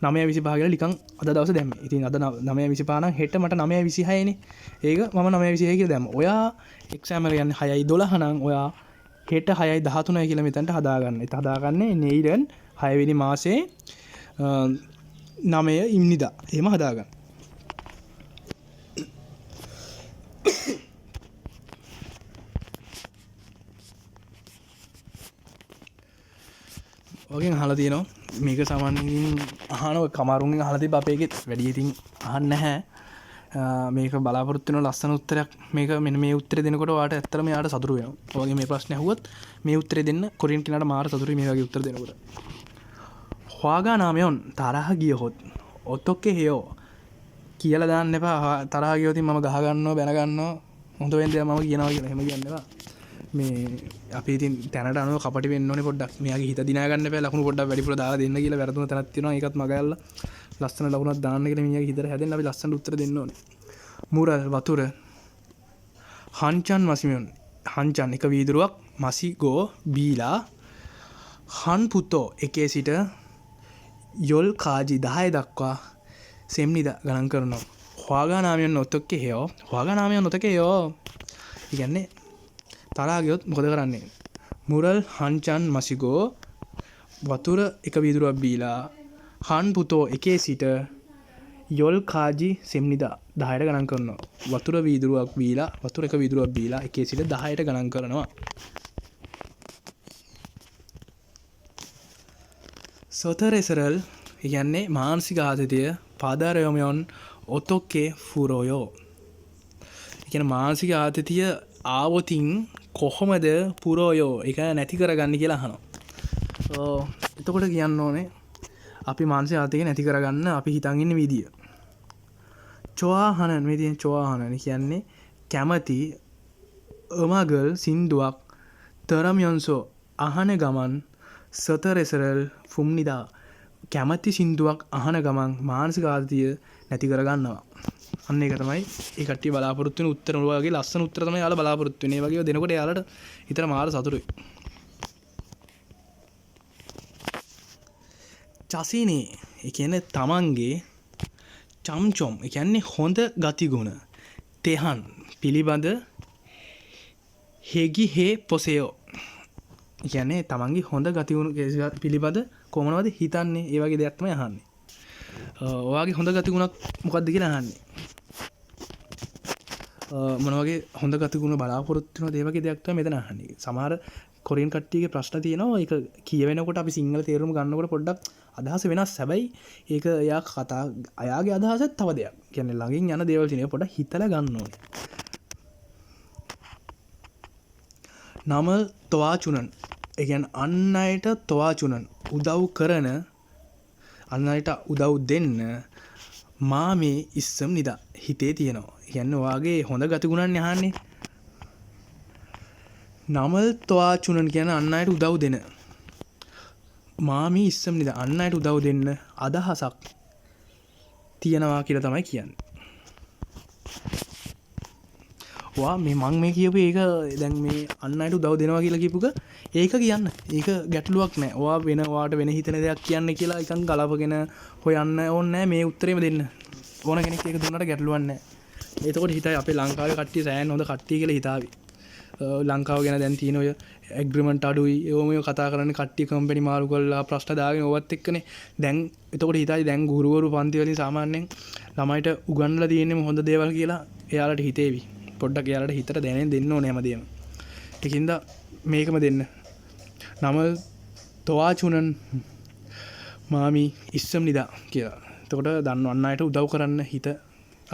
9:25 කියලා නිකන් අද දවසේ දැම්මේ. ඉතින් අද 9:25 නම් හෙට මට 9:26 නේ. ඒක මම 9:26 කියලා දැම්මා. ඔයා එක්සෑම් එක යන්නේ 6:12 නම් ඔයා හෙට 6:13 කියලා මෙතනට හදාගන්න. ඒත් හදාගන්නේ නේලන් 6 වෙනි මාසේ 9 ඉම්නිදා. එහෙම හදාගන්න. ඔගෙන් අහලා තියෙනවා මේක සාමාන්‍යයෙන් අහන ඔය කමාරුන්ගෙන් අහලා තිබ්බ අපේ එකෙත් වැඩි ඉතින් අහන්නේ නැහැ. මේක බලාපොරොත්තු වෙන ලස්සන උත්තරයක්. මේක මෙන්න මේ උත්තරේ දෙනකොට ඔයාට ඇත්තටම යාට සතුටු වෙනවා. ඔයගේ මේ ප්‍රශ්නේ ඇහුවොත් මේ උත්තරේ දෙන්න කොරියන් කෙනාට මාර සතුටුයි මේ වගේ උත්තර දෙනකොට. හොයාගා නාමයන් තරහ ගියහොත් ඔතොක්කේ හේයෝ කියලා දාන්න එපා. තරහ ගියොත් මම ගහ ගන්නවා බැන ගන්නවා හොඳ වෙන දේවල් මම කියනවා කියලා එහෙම කියන්න එපා. මේ අපි ඉතින් තැනට අනුව කපටි වෙන්න ඕනේ පොඩ්ඩක්. මෙයාගේ හිත දිනා ගන්න එපා. ලකුණු පොඩ්ඩක් වැඩිපුර දාලා දෙන්න කියලා වැරදුන තැනක් තියෙනවා. ඒකත් මග ඇරලා ලස්සන ලකුණක් දාන්න කියලා මිනිහාගේ හිතට හැදෙන්න අපි ලස්සනට උත්තර දෙන්න ඕනේ. මුරල් වතුර හංචන් මසිමියන් හංචන් එක වීදුරුවක් මසිගෝ බීලා හන් පුතෝ එකේ සිට යොල් කාජි 10 දක්වා සෙම්නිද ගණන් කරනවා. හොයාගා නාමයන් ඔතොක්කේ හේයෝ. හොයාගා නාමයන් ඔතොක්කේ හේයෝ. ඒ කියන්නේ තරහා ගියොත් මොකද කරන්නේ? මුරල් හංචන් මසිගෝ වතුර එක වීදුරුවක් බීලා හන් පුතෝ එකේ සිට යොල් කාජි සෙම්නිදා 10ට ගණන් කරනවා. වතුර වීදුරුවක් බීලා වතුර එක වීදුරුවක් බීලා එකේ සිට 10ට ගණන් කරනවා. සොතරෙසරල් ඒ කියන්නේ මානසික ආතතිය පාදාරයොමයන් ඔතොක්කේ ෆුරෝයෝ. ඒ කියන්නේ මානසික ආතතිය ආවොතින් කොහොමද පුරෝයෝ ඒක නැති කරගන්නේ කියලා අහනවා. එතකොට කියන්න ඕනේ අපි මානසික ආතතිය නැති කරගන්න අපි හිතන් ඉන්න විදිය. චොආහනන් මේ තියෙන චොආහනන් කියන්නේ කැමති අමගල් සින්දුවක් තරම්යන්සෝ අහන ගමන් සතරෙසරල් ෆුම්නිදා කැමති සින්දුවක් අහන ගමන් මානසික ආතතිය නැති කරගන්නවා. අන්න ඒක තමයි ඒ කට්ටිය බලාපොරොත්තු වෙන උත්තර. ඔය වගේ ලස්සන උත්තර තමයි යාළුවා බලාපොරොත්තු වෙන්නේ. ඒ වගේ ඒවා දෙනකොට යාළුවාට හිතට මාර සතුටුයි. චසිනේ ඒ කියන්නේ තමන්ගේ චම්චොම් ඒ කියන්නේ හොඳ ගතිගුණ තෙහන් පිළිබඳ හෙගි හේ පොසෙයෝ ඒ කියන්නේ තමන්ගේ හොඳ ගතිගුණ පිළිබඳ කොහොමනවද හිතන්නේ ඒ වගේ දෙයක් තමයි අහන්නේ. ඔයාගේ හොඳ ගතිගුණක් මොකද්ද කියලා අහන්නේ. මොන වගේ හොඳ ගතිගුණ බලාපොරොත්තු වෙනවද ඒ වගේ දෙයක් තමයි මෙතන අහන්නේ. සමහර කොරියන් කට්ටියගේ ප්‍රශ්න තියෙනවා. ඒක කියවෙනකොට අපි සිංහල තේරුම ගන්නකොට පොඩ්ඩක් අදහස වෙනස්. හැබැයි ඒක එයා කතා අයාගේ අදහසත් තව දෙයක්. කියන්නේ ළඟින් යන දේවල් තියෙනවා. පොඩ්ඩක් හිතලා ගන්න ඕනේ. නමල් තොවාචුනන් ඒ කියන්නේ අන් අයට තොවාචුනන් උදව් කරන අන් අයට උදව් දෙන්න මා මේ ඉස්සම් නිදා හිතේ තියෙනවා. ඒ කියන්නේ ඔයාගේ හොඳ ගතිගුණන් අහන්නේ. නමල් තොවාචුනන් කියන අන් අයට උදව් දෙන මා මේ ඉස්සම් නිදා අන් අයට උදව් දෙන්න අදහසක් තියෙනවා කියලා තමයි කියන්නේ. ඔයා මේ මං මේ කියපු ඒක දැන් මේ අන් අයට උදව් දෙනවා කියලා කියපුක ඒක කියන්න. ඒක ගැටලුවක් නෑ. ඔයා වෙන ඔයාට වෙන හිතෙන දෙයක් කියන්න කියලා නිකන් ගලපගෙන හොයන්න ඕනේ නෑ. මේ උත්තරේම දෙන්න. ඕන කෙනෙක් ඒක දුන්නාට ගැටලුවක් නෑ. එතකොට හිතයි අපේ ලංකාවේ කට්ටිය සෑහෙන හොඳ කට්ටිය කියලා හිතාවි. ලංකාව ගැන දැන් තියෙන ඔය ඇග්‍රිමන්ට් අඩුයි ඒව මේව කතා කරන්නේ කට්ටිය කම්පැනි මාරු කරලා ප්‍රශ්න දාගෙන ඕවත් එක්කනේ. දැන් එතකොට හිතයි දැන් ගුරුවරු පන්ති වලින් සාමාන්‍යයෙන් ළමයිට උගන්වලා තියෙන්නේ හොඳ දේවල් කියලා එයාලට හිතේවි. පොඩ්ඩක් එයාලට හිතට දැනෙන්න දෙන්න ඕනේ හැමදේම. ඒකින්ද මේකම දෙන්න. නමල් තොවාචුනන් මාමි ඉස්සම් නිදා කියලා. එතකොට දන්නවන්න අයට උදව් කරන්න හිත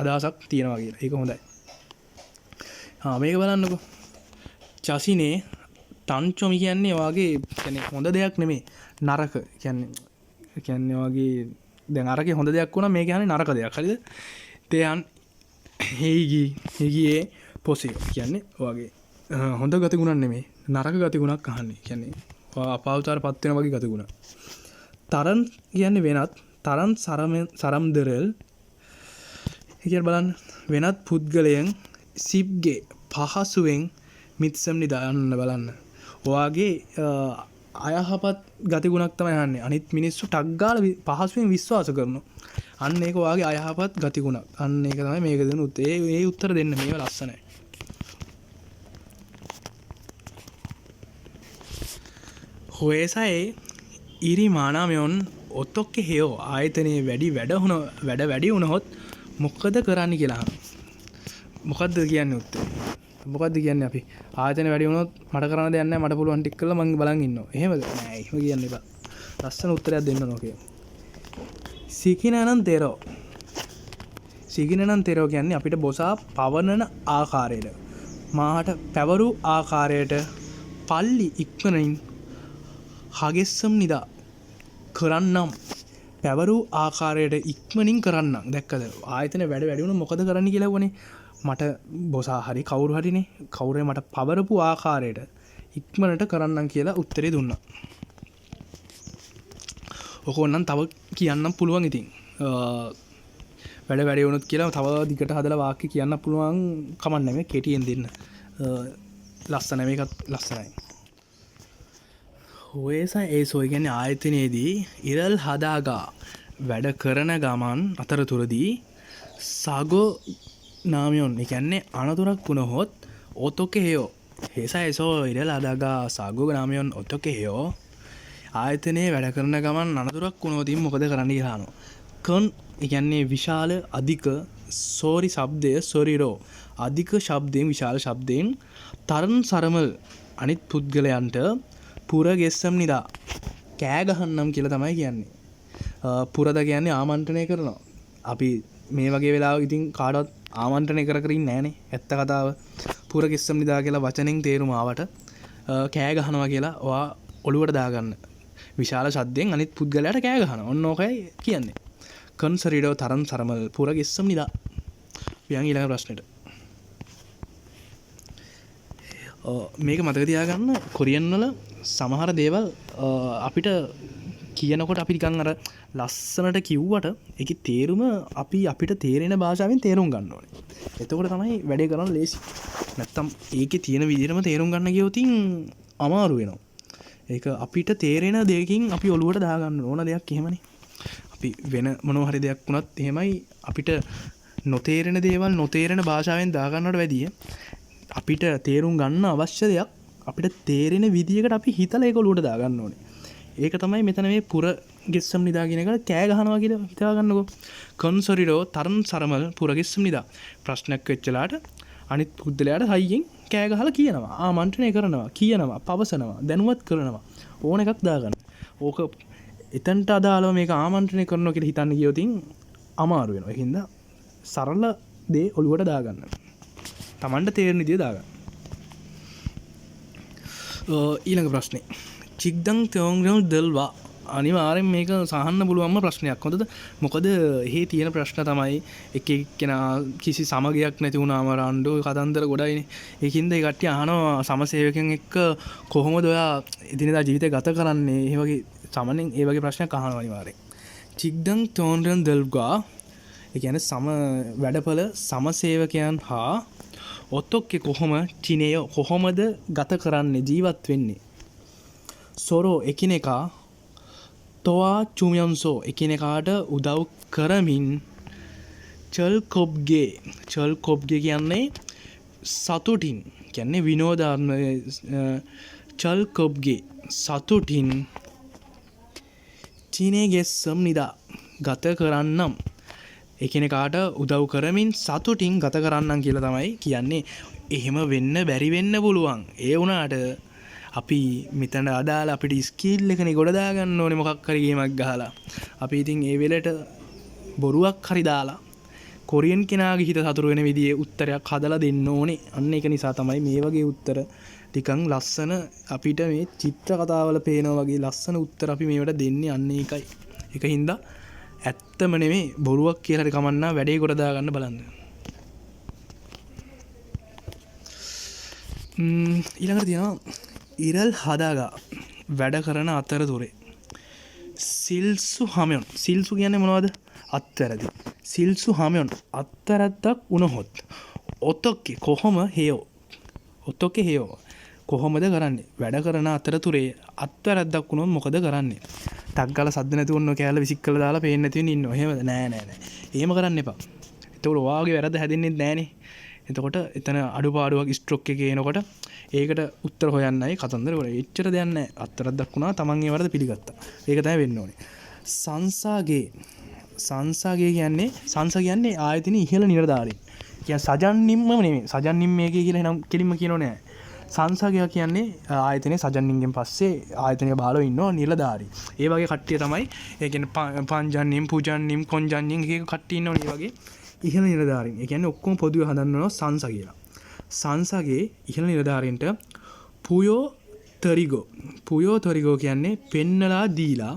අදහසක් තියෙනවා කියලා. ඒක හොඳයි. හා මේක බලන්නකෝ. චසිනේ තංචොමි කියන්නේ ඔයාගේ කියන්නේ හොඳ දෙයක් නෙමෙයි, නරක. කියන්නේ ඔයාගේ දැන් අරකේ හොඳ දෙයක් වුණා, මේ කියන්නේ නරක දෙයක්. හරිද? තේයන් හේගි හේගියේ පොසේ කියන්නේ ඔයාගේ හොඳ ගතිගුණක් නෙමෙයි, නරක ගතිගුණක් අහන්නේ. කියන්නේ ඔයා අපාවචාරපත් වෙන වගේ ගතිගුණ. තරන් කියන්නේ වෙනත්, තරන් සරම්දරල් ඒ කියන්නේ බලන්න වෙනත් පුද්ගලයන් සිබ්ගේ පහසුවෙන් මිත්සම් නිදාන්න බලන්න. ඔයාගේ අයහපත් ගතිගුණක් තමයි අහන්නේ. අනිත් මිනිස්සු ටක් ගාලා පහසුවෙන් විශ්වාස කරනවා. අන්න ඒක ඔයාගේ අයහපත් ගතිගුණක්. අන්න ඒක තමයි මේක දෙන උත්තර. ඒ උත්තර දෙන්න මේව ලස්සනයි. හොයසයි ඉරි මානාමයොන් ඔතොක්කේ හේයෝ ආයතනයේ වැඩි වැඩ වුණ වැඩ වැඩි වුණහොත් මොකද කරන්න කියලා අහනවා. මොකද්ද කියන්නේ උත්තරේ? මොකද්ද කියන්නේ අපි? ආයතන වැඩි වුණොත් මට කරන්න දෙයක් නැහැ, මට පුළුවන් ටික කරලා මං බලන් ඉන්නවා. එහෙමද? නෑ, එහෙම කියන්න එපා. ලස්සන උත්තරයක් දෙන්න ඕන ඔකේ. සිකිනනම් තෙරෝ. සිකිනනම් තෙරෝ කියන්නේ අපිට බොසා පවනන ආකාරයට, මාහට පැවරු ආකාරයට පල්ලි ඉක්මනින් හගෙස්සම් නිදා කරන්නම්. පැවරු ආකාරයට ඉක්මනින් කරන්නම්. දැක්කද? ආයතන වැඩ වැඩි වුණොත් මොකද කරන්න කියලා වුණේ? මට බොසා හරි කවුරු හරිනේ, කවුරු හරි මට පවරපු ආකාරයට ඉක්මනට කරන්නම් කියලා උත්තරේ දුන්නා. ඔක ඕනනම් තව කියන්නම් පුළුවන් ඉතින්. වැඩ වැඩි වුණොත් කියලා තව දිගට හදලා වාක්‍ය කියන්න පුළුවන් කමක් නැහැ, මේ කෙටියෙන් දෙන්න. ලස්සනයි, මේකත් ලස්සනයි. හොයසා ඒ සොය කියන්නේ ආයතනයේදී ඉරල් හදාගා වැඩ කරන ගමන් අතරතුරදී සගෝ නාමියොන් ඒ කියන්නේ අනතුරක් වුණහොත් ඔතොකේ හේයෝ. හේසා ඒසෝ ඉරල් හදාගා සගෝ නාමියොන් ඔතොකේ හේයෝ. ආයතනයේ වැඩ කරන ගමන් අනතුරක් වුණොත් ඉතින් මොකද කරන්න කියලා අහනවා. කන් ඒ කියන්නේ විශාල අධික සෝරි ශබ්දය සොරිරෝ අධික ශබ්දයෙන් විශාල ශබ්දයෙන් තරන් සරමල් අනිත් පුද්ගලයන්ට පුර ගෙස්සම් නිදා කෑ ගහන්නම් කියලා තමයි කියන්නේ. පුරද කියන්නේ ආමන්ත්‍රණය කරනවා. අපි මේ වගේ වෙලාවක ඉතින් කාටවත් ආමන්ත්‍රණය කර කර ඉන්නේ නෑනේ. ඇත්ත කතාව. පුර ගෙස්සම් නිදා කියලා වචනෙන් තේරුම ආවට කෑ ගහනවා කියලා ඔයා ඔළුවට දාගන්න. විශාල ශබ්දයෙන් අනිත් පුද්ගලයාට කෑ ගහනවා. ඔන්න ඕකයි කියන්නේ. කන්සරිඩෝ තරන් සරමල් පුර ගෙස්සම් නිදා. අපි යන් ඊළඟ ප්‍රශ්නෙට. මේක මතක තියාගන්න, කොරියන් වල සමහර දේවල් අපිට කියනකොට අපි නිකන් අර ලස්සනට කිව්වට ඒකේ තේරුම අපිට තේරෙන භාෂාවෙන් තේරුම් ගන්න ඕනේ. එතකොට තමයි වැඩේ කරන්න ලේසි. නැත්තම් ඒකේ තියෙන විදිහටම තේරුම් ගන්න ගියොත් අමාරු වෙනවා. ඒක අපිට තේරෙන දෙයකින් අපි ඔළුවට දාගන්න ඕන දෙයක් එහෙමනේ. අපි වෙන මොනවා හරි දෙයක් වුණත් එහෙමයි, අපිට නොතේරෙන දේවල් නොතේරෙන භාෂාවෙන් දාගන්නවට වැඩිය අපිට තේරුම් ගන්න අවශ්‍ය දෙයක් අපිට තේරෙන විදියකට අපි හිතලා ඒක ඔළුවට දාගන්න ඕනේ. ඒක තමයි මෙතන මේ පුර ගෙස්සම් නිදා කියන එකට කෑ ගහනවා කියලා හිතා ගන්නකෝ. කන්සොරිඩෝ තරන් සරමල් පුර ගෙස්සම් නිදා. ප්‍රශ්නයක් වෙච්ච වෙලාවට අනිත් පුද්ගලයාට හයියෙන් කෑ ගහලා කියනවා, ආමන්ත්‍රණය කරනවා, කියනවා, පවසනවා, දැනුවත් කරනවා, ඕන එකක් දාගන්න. ඕක එතනට අදාළව මේක ආමන්ත්‍රණය කරනවා කියලා හිතන්න ගියොත් අමාරු වෙනවා. ඒකින්ද සරල දේ ඔළුවට දාගන්න. Tamanට තේරෙන විදිය දාගන්න. ඊළඟ ප්‍රශ්නේ. චික්දං තෝංග්‍රල් දල්වා. අනිවාර්යෙන් මේක සහන්න පුළුවන්ම ප්‍රශ්නයක්. හොඳද? මොකද එහි තියෙන ප්‍රශ්න තමයි එක එක්කෙනා කිසි සමගියක් නැති වුණාම රණ්ඩු කතන්දර ගොඩයිනේ. ඒකින්ද ඒ කට්ටිය අහනවා සමසේවකයන් එක්ක කොහොමද ඔයා එදිනෙදා ජීවිතය ගත කරන්නේ? ඒ වගේ සමනෙන් ඒ වගේ ප්‍රශ්නයක් අහනවා අනිවාර්යෙන්. චික්දං තෝංග්‍රල් දල්වා ඒ කියන්නේ සම වැඩපළ සමසේවකයන් හා ඔතොක්කේ කොහොම චිනේය කොහොමද ගත කරන්නේ ජීවත් වෙන්නේ? සොරෝ එකිනෙකා තොවා චුමියන්සෝ එකිනෙකාට උදව් කරමින් චල්කොබ්ගේ චල්කොබ්ගේ කියන්නේ සතුටින් කියන්නේ විනෝදාත්මක චල්කොබ්ගේ සතුටින් චීනේ ගෙස්සම් නිදා ගත කරන්නම්. එකිනෙකාට උදව් කරමින් සතුටින් ගත කරන්නම් කියලා තමයි කියන්නේ. එහෙම වෙන්න බැරි වෙන්න පුළුවන්. ඒ වුණාට අපි මෙතන අදාළ අපිට ස්කිල් එකනේ ගොඩ දාගන්න ඕනේ මොකක් හරි ගේමක් ගහලා. අපි ඉතින් ඒ වෙලට බොරුවක් හරි දාලා කොරියන් කෙනාගේ හිත සතුරු වෙන විදිහේ උත්තරයක් හදලා දෙන්න ඕනේ. අන්න ඒක නිසා තමයි මේ වගේ උත්තර ටිකන් ලස්සන අපිට මේ චිත්‍ර කතාවල පේනවා වගේ ලස්සන උත්තර අපි මේවට දෙන්නේ අන්න ඒකයි. ඒක හින්දා ඇත්තම නෙමෙයි බොරුවක් කියලා හරි කමක් නෑ වැඩේ ගොඩ දාගන්න බලන්න. ඊළඟට තියෙනවා ඉරල් හදාගා වැඩ කරන අතරතුරේ සිල්සු හමයොන්. සිල්සු කියන්නේ මොනවද? අත්වැරදි. සිල්සු හමයොන් අත්වැරද්දක් වුණහොත් ඔතොක්කේ කොහොම හේයෝ? ඔතොක්කේ හේයෝ කොහොමද කරන්නේ? වැඩ කරන අතරතුරේ අත්වැරද්දක් වුණොත් මොකද කරන්නේ? ටක් ගාලා සද්ද නැතුව ඔන්න කෑල්ල විසික් කරලා දාලා පේන්නේ නැති වෙන්න ඉන්නවා. එහෙමද? නෑ නෑ නෑ. එහෙම කරන්න එපා. එතකොට ඔයාගේ වැරද්ද හැදෙන්නේ නෑනේ. එතකොට එතන අඩුපාඩුවක් ස්ට්‍රොක් එකේ එනකොට ඒකට උත්තර හොයන්නයි කතන්දර කරන්නේ. එච්චර දෙයක් නෑ. අත්වැරද්දක් වුණා තමන් ඒ වරද පිළිගත්තා. ඒක තමයි වෙන්න ඕනේ. සංසාගේ සංසාගේ කියන්නේ සංස කියන්නේ ආයතන ඉහළ නිලධාරීන්. කියන්නේ සජන්නිම්ම නෙමෙයි. සජන්නිම් මේකේ කියලා එනම් කෙලින්ම කියනෝ නෑ. සංසාගය කියන්නේ ආයතනයේ සජන්නිම්ගෙන් පස්සේ ආයතනයේ බාලව ඉන්නවා නිලධාරී. ඒ වගේ කට්ටිය තමයි ඒ කියන්නේ පංජන්නිම් පුජන්නිම් කොංජන්නිම් එක එක කට්ටිය ඉන්නවනේ. ඒ වගේ ඉහළ නිලධාරීන්. ඒ කියන්නේ ඔක්කොම පොදුවේ හදන්න ඕන සංස කියලා. සංසගේ ඉහළ නිලධාරීන්ට පුයෝ තරිගෝ. පුයෝ තරිගෝ කියන්නේ පෙන්නලා දීලා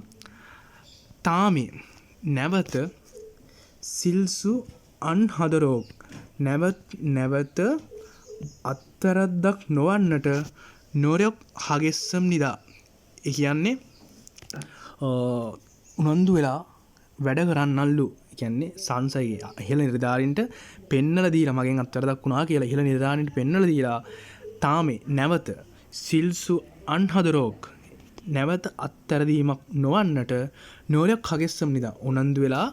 තාමේ නැවත සිල්සු අන්හදරෝක් නැවත අත්වැරද්දක් නොවන්නට නොරොක් හගෙස්සම් නිදා. ඒ කියන්නේ උනන්දු වෙලා වැඩ කරන්නල්ලු. ඒ කියන්නේ සංසයේ ඉහළ නිලධාරීන්ට පෙන්නලා දීලා මගෙන් අත්වැරද්දක් වුණා කියලා ඉහළ නිලධාරීන්ට පෙන්නලා දීලා තාමේ නැවත සිල්සු අන්හදරෝක් නැවත අත්වැරදීමක් නොවන්නට නොරොක් හගෙස්සම් නිදා උනන්දු වෙලා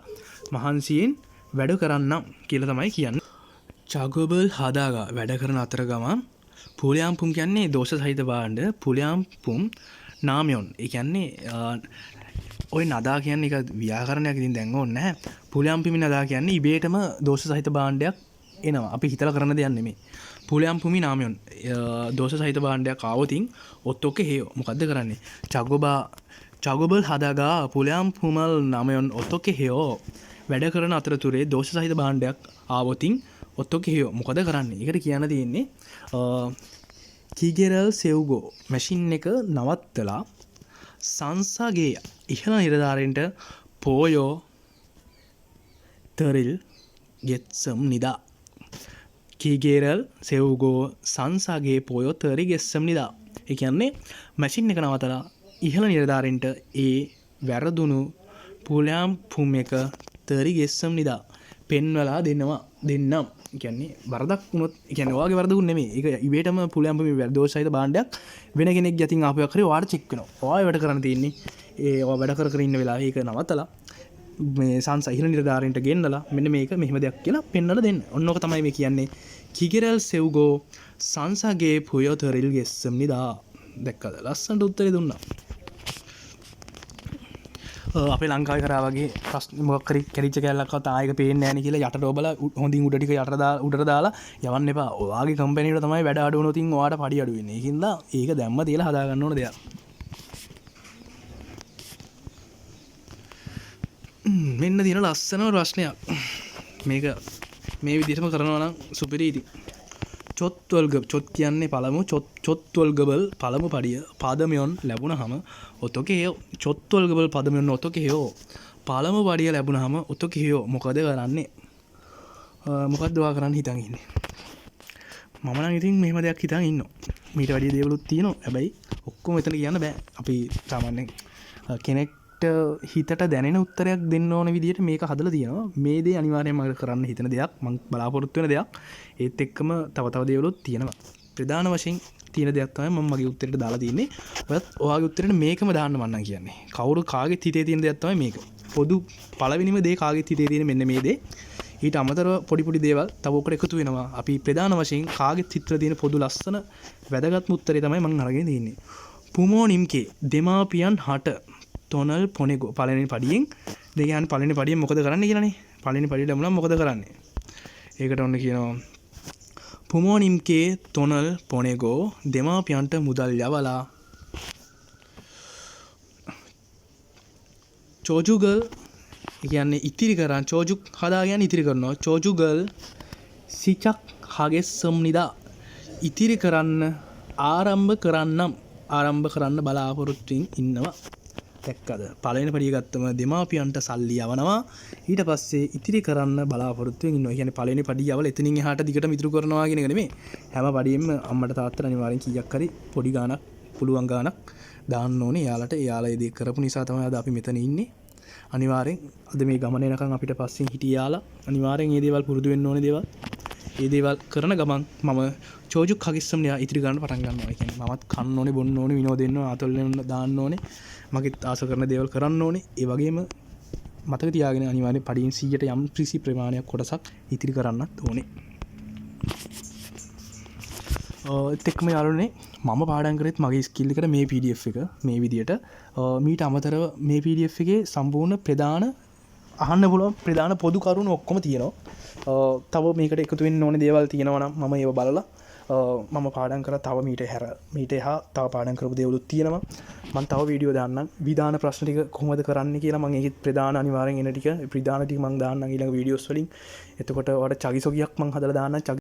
මහන්සියෙන් වැඩ කරන්නම් කියලා තමයි කියන්නේ. චගබල් හදාගා වැඩ කරන අතර ගමන් පුලියාම්පුම් කියන්නේ දෝෂ සහිත භාණ්ඩ. පුලියාම්පුම් නාමයොන්. ඒ කියන්නේ ඔය නදා කියන්නේ එක ව්‍යාකරණයක් ඉතින් දැන් ඕනේ නැහැ. පුලියාම්පුමි නදා කියන්නේ ඉබේටම දෝෂ සහිත භාණ්ඩයක් එනවා. අපි හිතලා කරන දෙයක් නෙමෙයි. පුලියාම්පුමි නාමයොන් දෝෂ සහිත භාණ්ඩයක් ආවොතින් ඔත්තොක්කේ හේයෝ මොකද්ද කරන්නේ? චගබල් හදාගා පුලියාම්පුමල් නාමයොන් ඔත්තොක්කේ හේයෝ වැඩ කරන අතරතුරේ දෝෂ සහිත භාණ්ඩයක් ආවොතින් ඔත්තොක්කේ හේයෝ මොකද කරන්නේ? ඒකට කියන්න තියෙන්නේ කිගෙරල් සෙව්ගෝ මැෂින් එක නවත්තලා සංසාගේ ඉහළ නිලධාරීන්ට පෝයෝ තරිල් ගෙත්සම් නිදා. කිගෙරල් සෙව්ගෝ සංසාගේ පෝයෝ තරි ගෙස්සම් නිදා. ඒ කියන්නේ මැෂින් එක නවත්තලා ඉහළ නිලධාරීන්ට ඒ වැරදුණු පුලයම් පුම් එක තරි ගෙස්සම් නිදා පෙන්වලා දෙනවා දෙන්නම්. ඒ කියන්නේ වරදක් වුණොත්, ඒ කියන්නේ ඔයාගේ වරදකුත් නෙමෙයි. ඒක ඉබේටම පුලයම් පුම් මේ දෝෂ සහිත භාණ්ඩයක් වෙන කෙනෙක් යතින් ආපු එකක් හරි ඔයාට චෙක් වෙනවා. ඔයා වැඩ කරන්න තියෙන්නේ ඒ ඔයා වැඩ කර කර ඉන්න වෙලාවේ ඒක නවත්තලා මේ සංස ඉහළ නිලධාරීන්ට ගෙන්නලා මෙන්න මේක මෙහෙම දෙයක් කියලා පෙන්වලා දෙන්න. ඔන්න ඔක තමයි මේ කියන්නේ. කිගෙරල් සෙව්ගෝ සංසගේ පුයොතරිල් ගෙස්සම් නිදා. දැක්කද? ලස්සනට උත්තරේ දුන්නා. අපේ ලංකාවේ කරා වගේ ප්‍රශ්න මොකක් හරි කැරිච්ච කැලලක්වත් ආයෙක පේන්නේ නැහැ නේ කියලා යටට ඔබලා හොඳින් උඩ ටික යටට උඩට දාලා යවන්න එපා. ඔයාගේ කම්පැනි වල තමයි වැඩ අඩු වුණොත් ඉතින් ඔයාට පඩි අඩු වෙන්නේ. ඒකින්ද ඒක දැම්ම තියලා හදා ගන්න ඕන දෙයක්. මෙන්න තියෙන ලස්සනම ප්‍රශ්නයක්. මේක මේ විදිහටම කරනවා නම් සුපිරි ඉතින්. චොත්වල්ග චොත් කියන්නේ පළමු චොත්වල්ගබල් පළමු පඩිය පදමියොන් ලැබුණහම ඔතොකේ චොත්වල්ගබල් පදමියොන් ඔතොකේ පළමු පඩිය ලැබුණහම ඔතොකේ මොකද කරන්නේ? මොකද්ද ඔයා කරන්න හිතන් ඉන්නේ? මම නම් ඉතින් මෙහෙම දෙයක් හිතන් ඉන්නවා. මීට වැඩිය දේවලුත් තියෙනවා. හැබැයි ඔක්කොම එතන කියන්න බෑ. අපි සාමාන්‍යයෙන් කෙනෙක් හිතට දැනෙන උත්තරයක් දෙන්න ඕන විදිහට මේක හදලා තියෙනවා. මේ දේ අනිවාර්යයෙන්ම මට කරන්න හිතෙන දෙයක්, මං බලාපොරොත්තු වෙන දෙයක්. ඒත් එක්කම තව තව දේවලුත් තියෙනවා. ප්‍රධාන වශයෙන් තියෙන දෙයක් තමයි මම මගේ උත්තරේට දාලා තියෙන්නේ. ඔයත් ඔයාගේ උත්තරේට මේකම දාන්න මං නම් කියන්නේ. කවුරු කාගෙත් හිතේ තියෙන දෙයක් තමයි මේක. පොදු පළවෙනිම දේ කාගෙත් හිතේ තියෙන මෙන්න මේ දේ. ඊට අමතරව පොඩි පොඩි දේවල් තව ඔකට එකතු වෙනවා. අපි ප්‍රධාන වශයෙන් කාගෙත් හිතේ තියෙන පොදු ලස්සන වැදගත්ම උත්තරේ තමයි මං අරගෙන තියෙන්නේ. පුමෝනිම්කේ දෙමාපියන් හට තොනල් පොනෙගෝ පළවෙනි පඩියෙන් දෙක යන්නේ පළවෙනි පඩියෙන් මොකද කරන්නේ කියලානේ. පළවෙනි පඩිය ලැබුණා මොකද කරන්නේ? ඒකට ඔන්න කියනවා පුමෝනිම්කේ තොනල් පොනෙගෝ දෙමාපියන්ට මුදල් යවලා චෝජුගල් ඒ කියන්නේ ඉතිරි කරන් චෝජුක් හදා කියන්නේ ඉතිරි කරනවා. චෝජුගල් සිචක් හගෙස්සම්නිදා ඉතිරි කරන්න ආරම්භ කරන්නම් ආරම්භ කරන්න බලාපොරොත්තුවෙන් ඉන්නවා. දැක්කද? පළවෙනි පඩිය ගත්තම දෙමාපියන්ට සල්ලි යවනවා. ඊට පස්සේ ඉතිරි කරන්න බලාපොරොත්තුවෙන් ඉන්නවා. ඒ කියන්නේ පළවෙනි පඩිය යවලා එතනින් එහාට දිගටම ඉතුරු කරනවා කියන එක නෙමෙයි. හැම පඩියෙම අම්මට තාත්තට අනිවාර්යෙන් කීයක් හරි පොඩි ගාණක් පුළුවන් ගාණක් දාන්න ඕනේ. එයාලට එයාලා ඒ දේ කරපු නිසා තමයි අද අපි මෙතන ඉන්නේ. අනිවාර්යෙන් අද මේ ගමන එනකන් අපිට පස්සෙන් හිටිය යාලා අනිවාර්යෙන් මේ දේවල් පුරුදු වෙන්න ඕනේ දේවල්. ඒ දේවල් කරන ගමන් මම චෝජුක් හගිස්සම් න්යා ඉතිරි කරන්න පටන් ගන්නවා. ඒ කියන්නේ මමත් කන්න ඕනේ, බොන්න ඕනේ, විනෝද වෙන්න ඕනේ, ආතල් වෙන්න දාන්න ඕනේ, මගෙත් ආස කරන දේවල් කරන්න ඕනේ. ඒ වගේම මතක තියාගෙන අනිවාර්යෙන් පඩියෙන් 100ට යම් කිසි ප්‍රමාණයක් කොටසක් ඉතිරි කරන්නත් ඕනේ. ඒත් එක්කම යාළුවනේ මම පාඩම් කරෙත් මගේ ස්කිල් එකට මේ PDF එක මේ විදියට. මීට අමතරව මේ PDF එකේ සම්පූර්ණ ප්‍රධාන අහන්න පුළුවන් ප්‍රධාන පොදු කරුණු ඔක්කොම තියෙනවා. තව මේකට එකතු වෙන්න ඕනේ දේවල් තියෙනවා නම් මම ඒව බලලා මම පාඩම් කරා. තව මීට එහා තව පාඩම් කරපු දේවලුත් තියෙනවා. මම තව වීඩියෝ දාන්නම්. විධාන ප්‍රශ්න ටික කොහොමද කරන්නේ කියලා මම ඒකෙත් ප්‍රධාන අනිවාර්යෙන් එන ටික ප්‍රධාන ටික මම දාන්නම් ඊළඟ වීඩියෝස් වලින්. එතකොට ඔයාලට චගිසොගියක් මම හදලා දාන්නම්.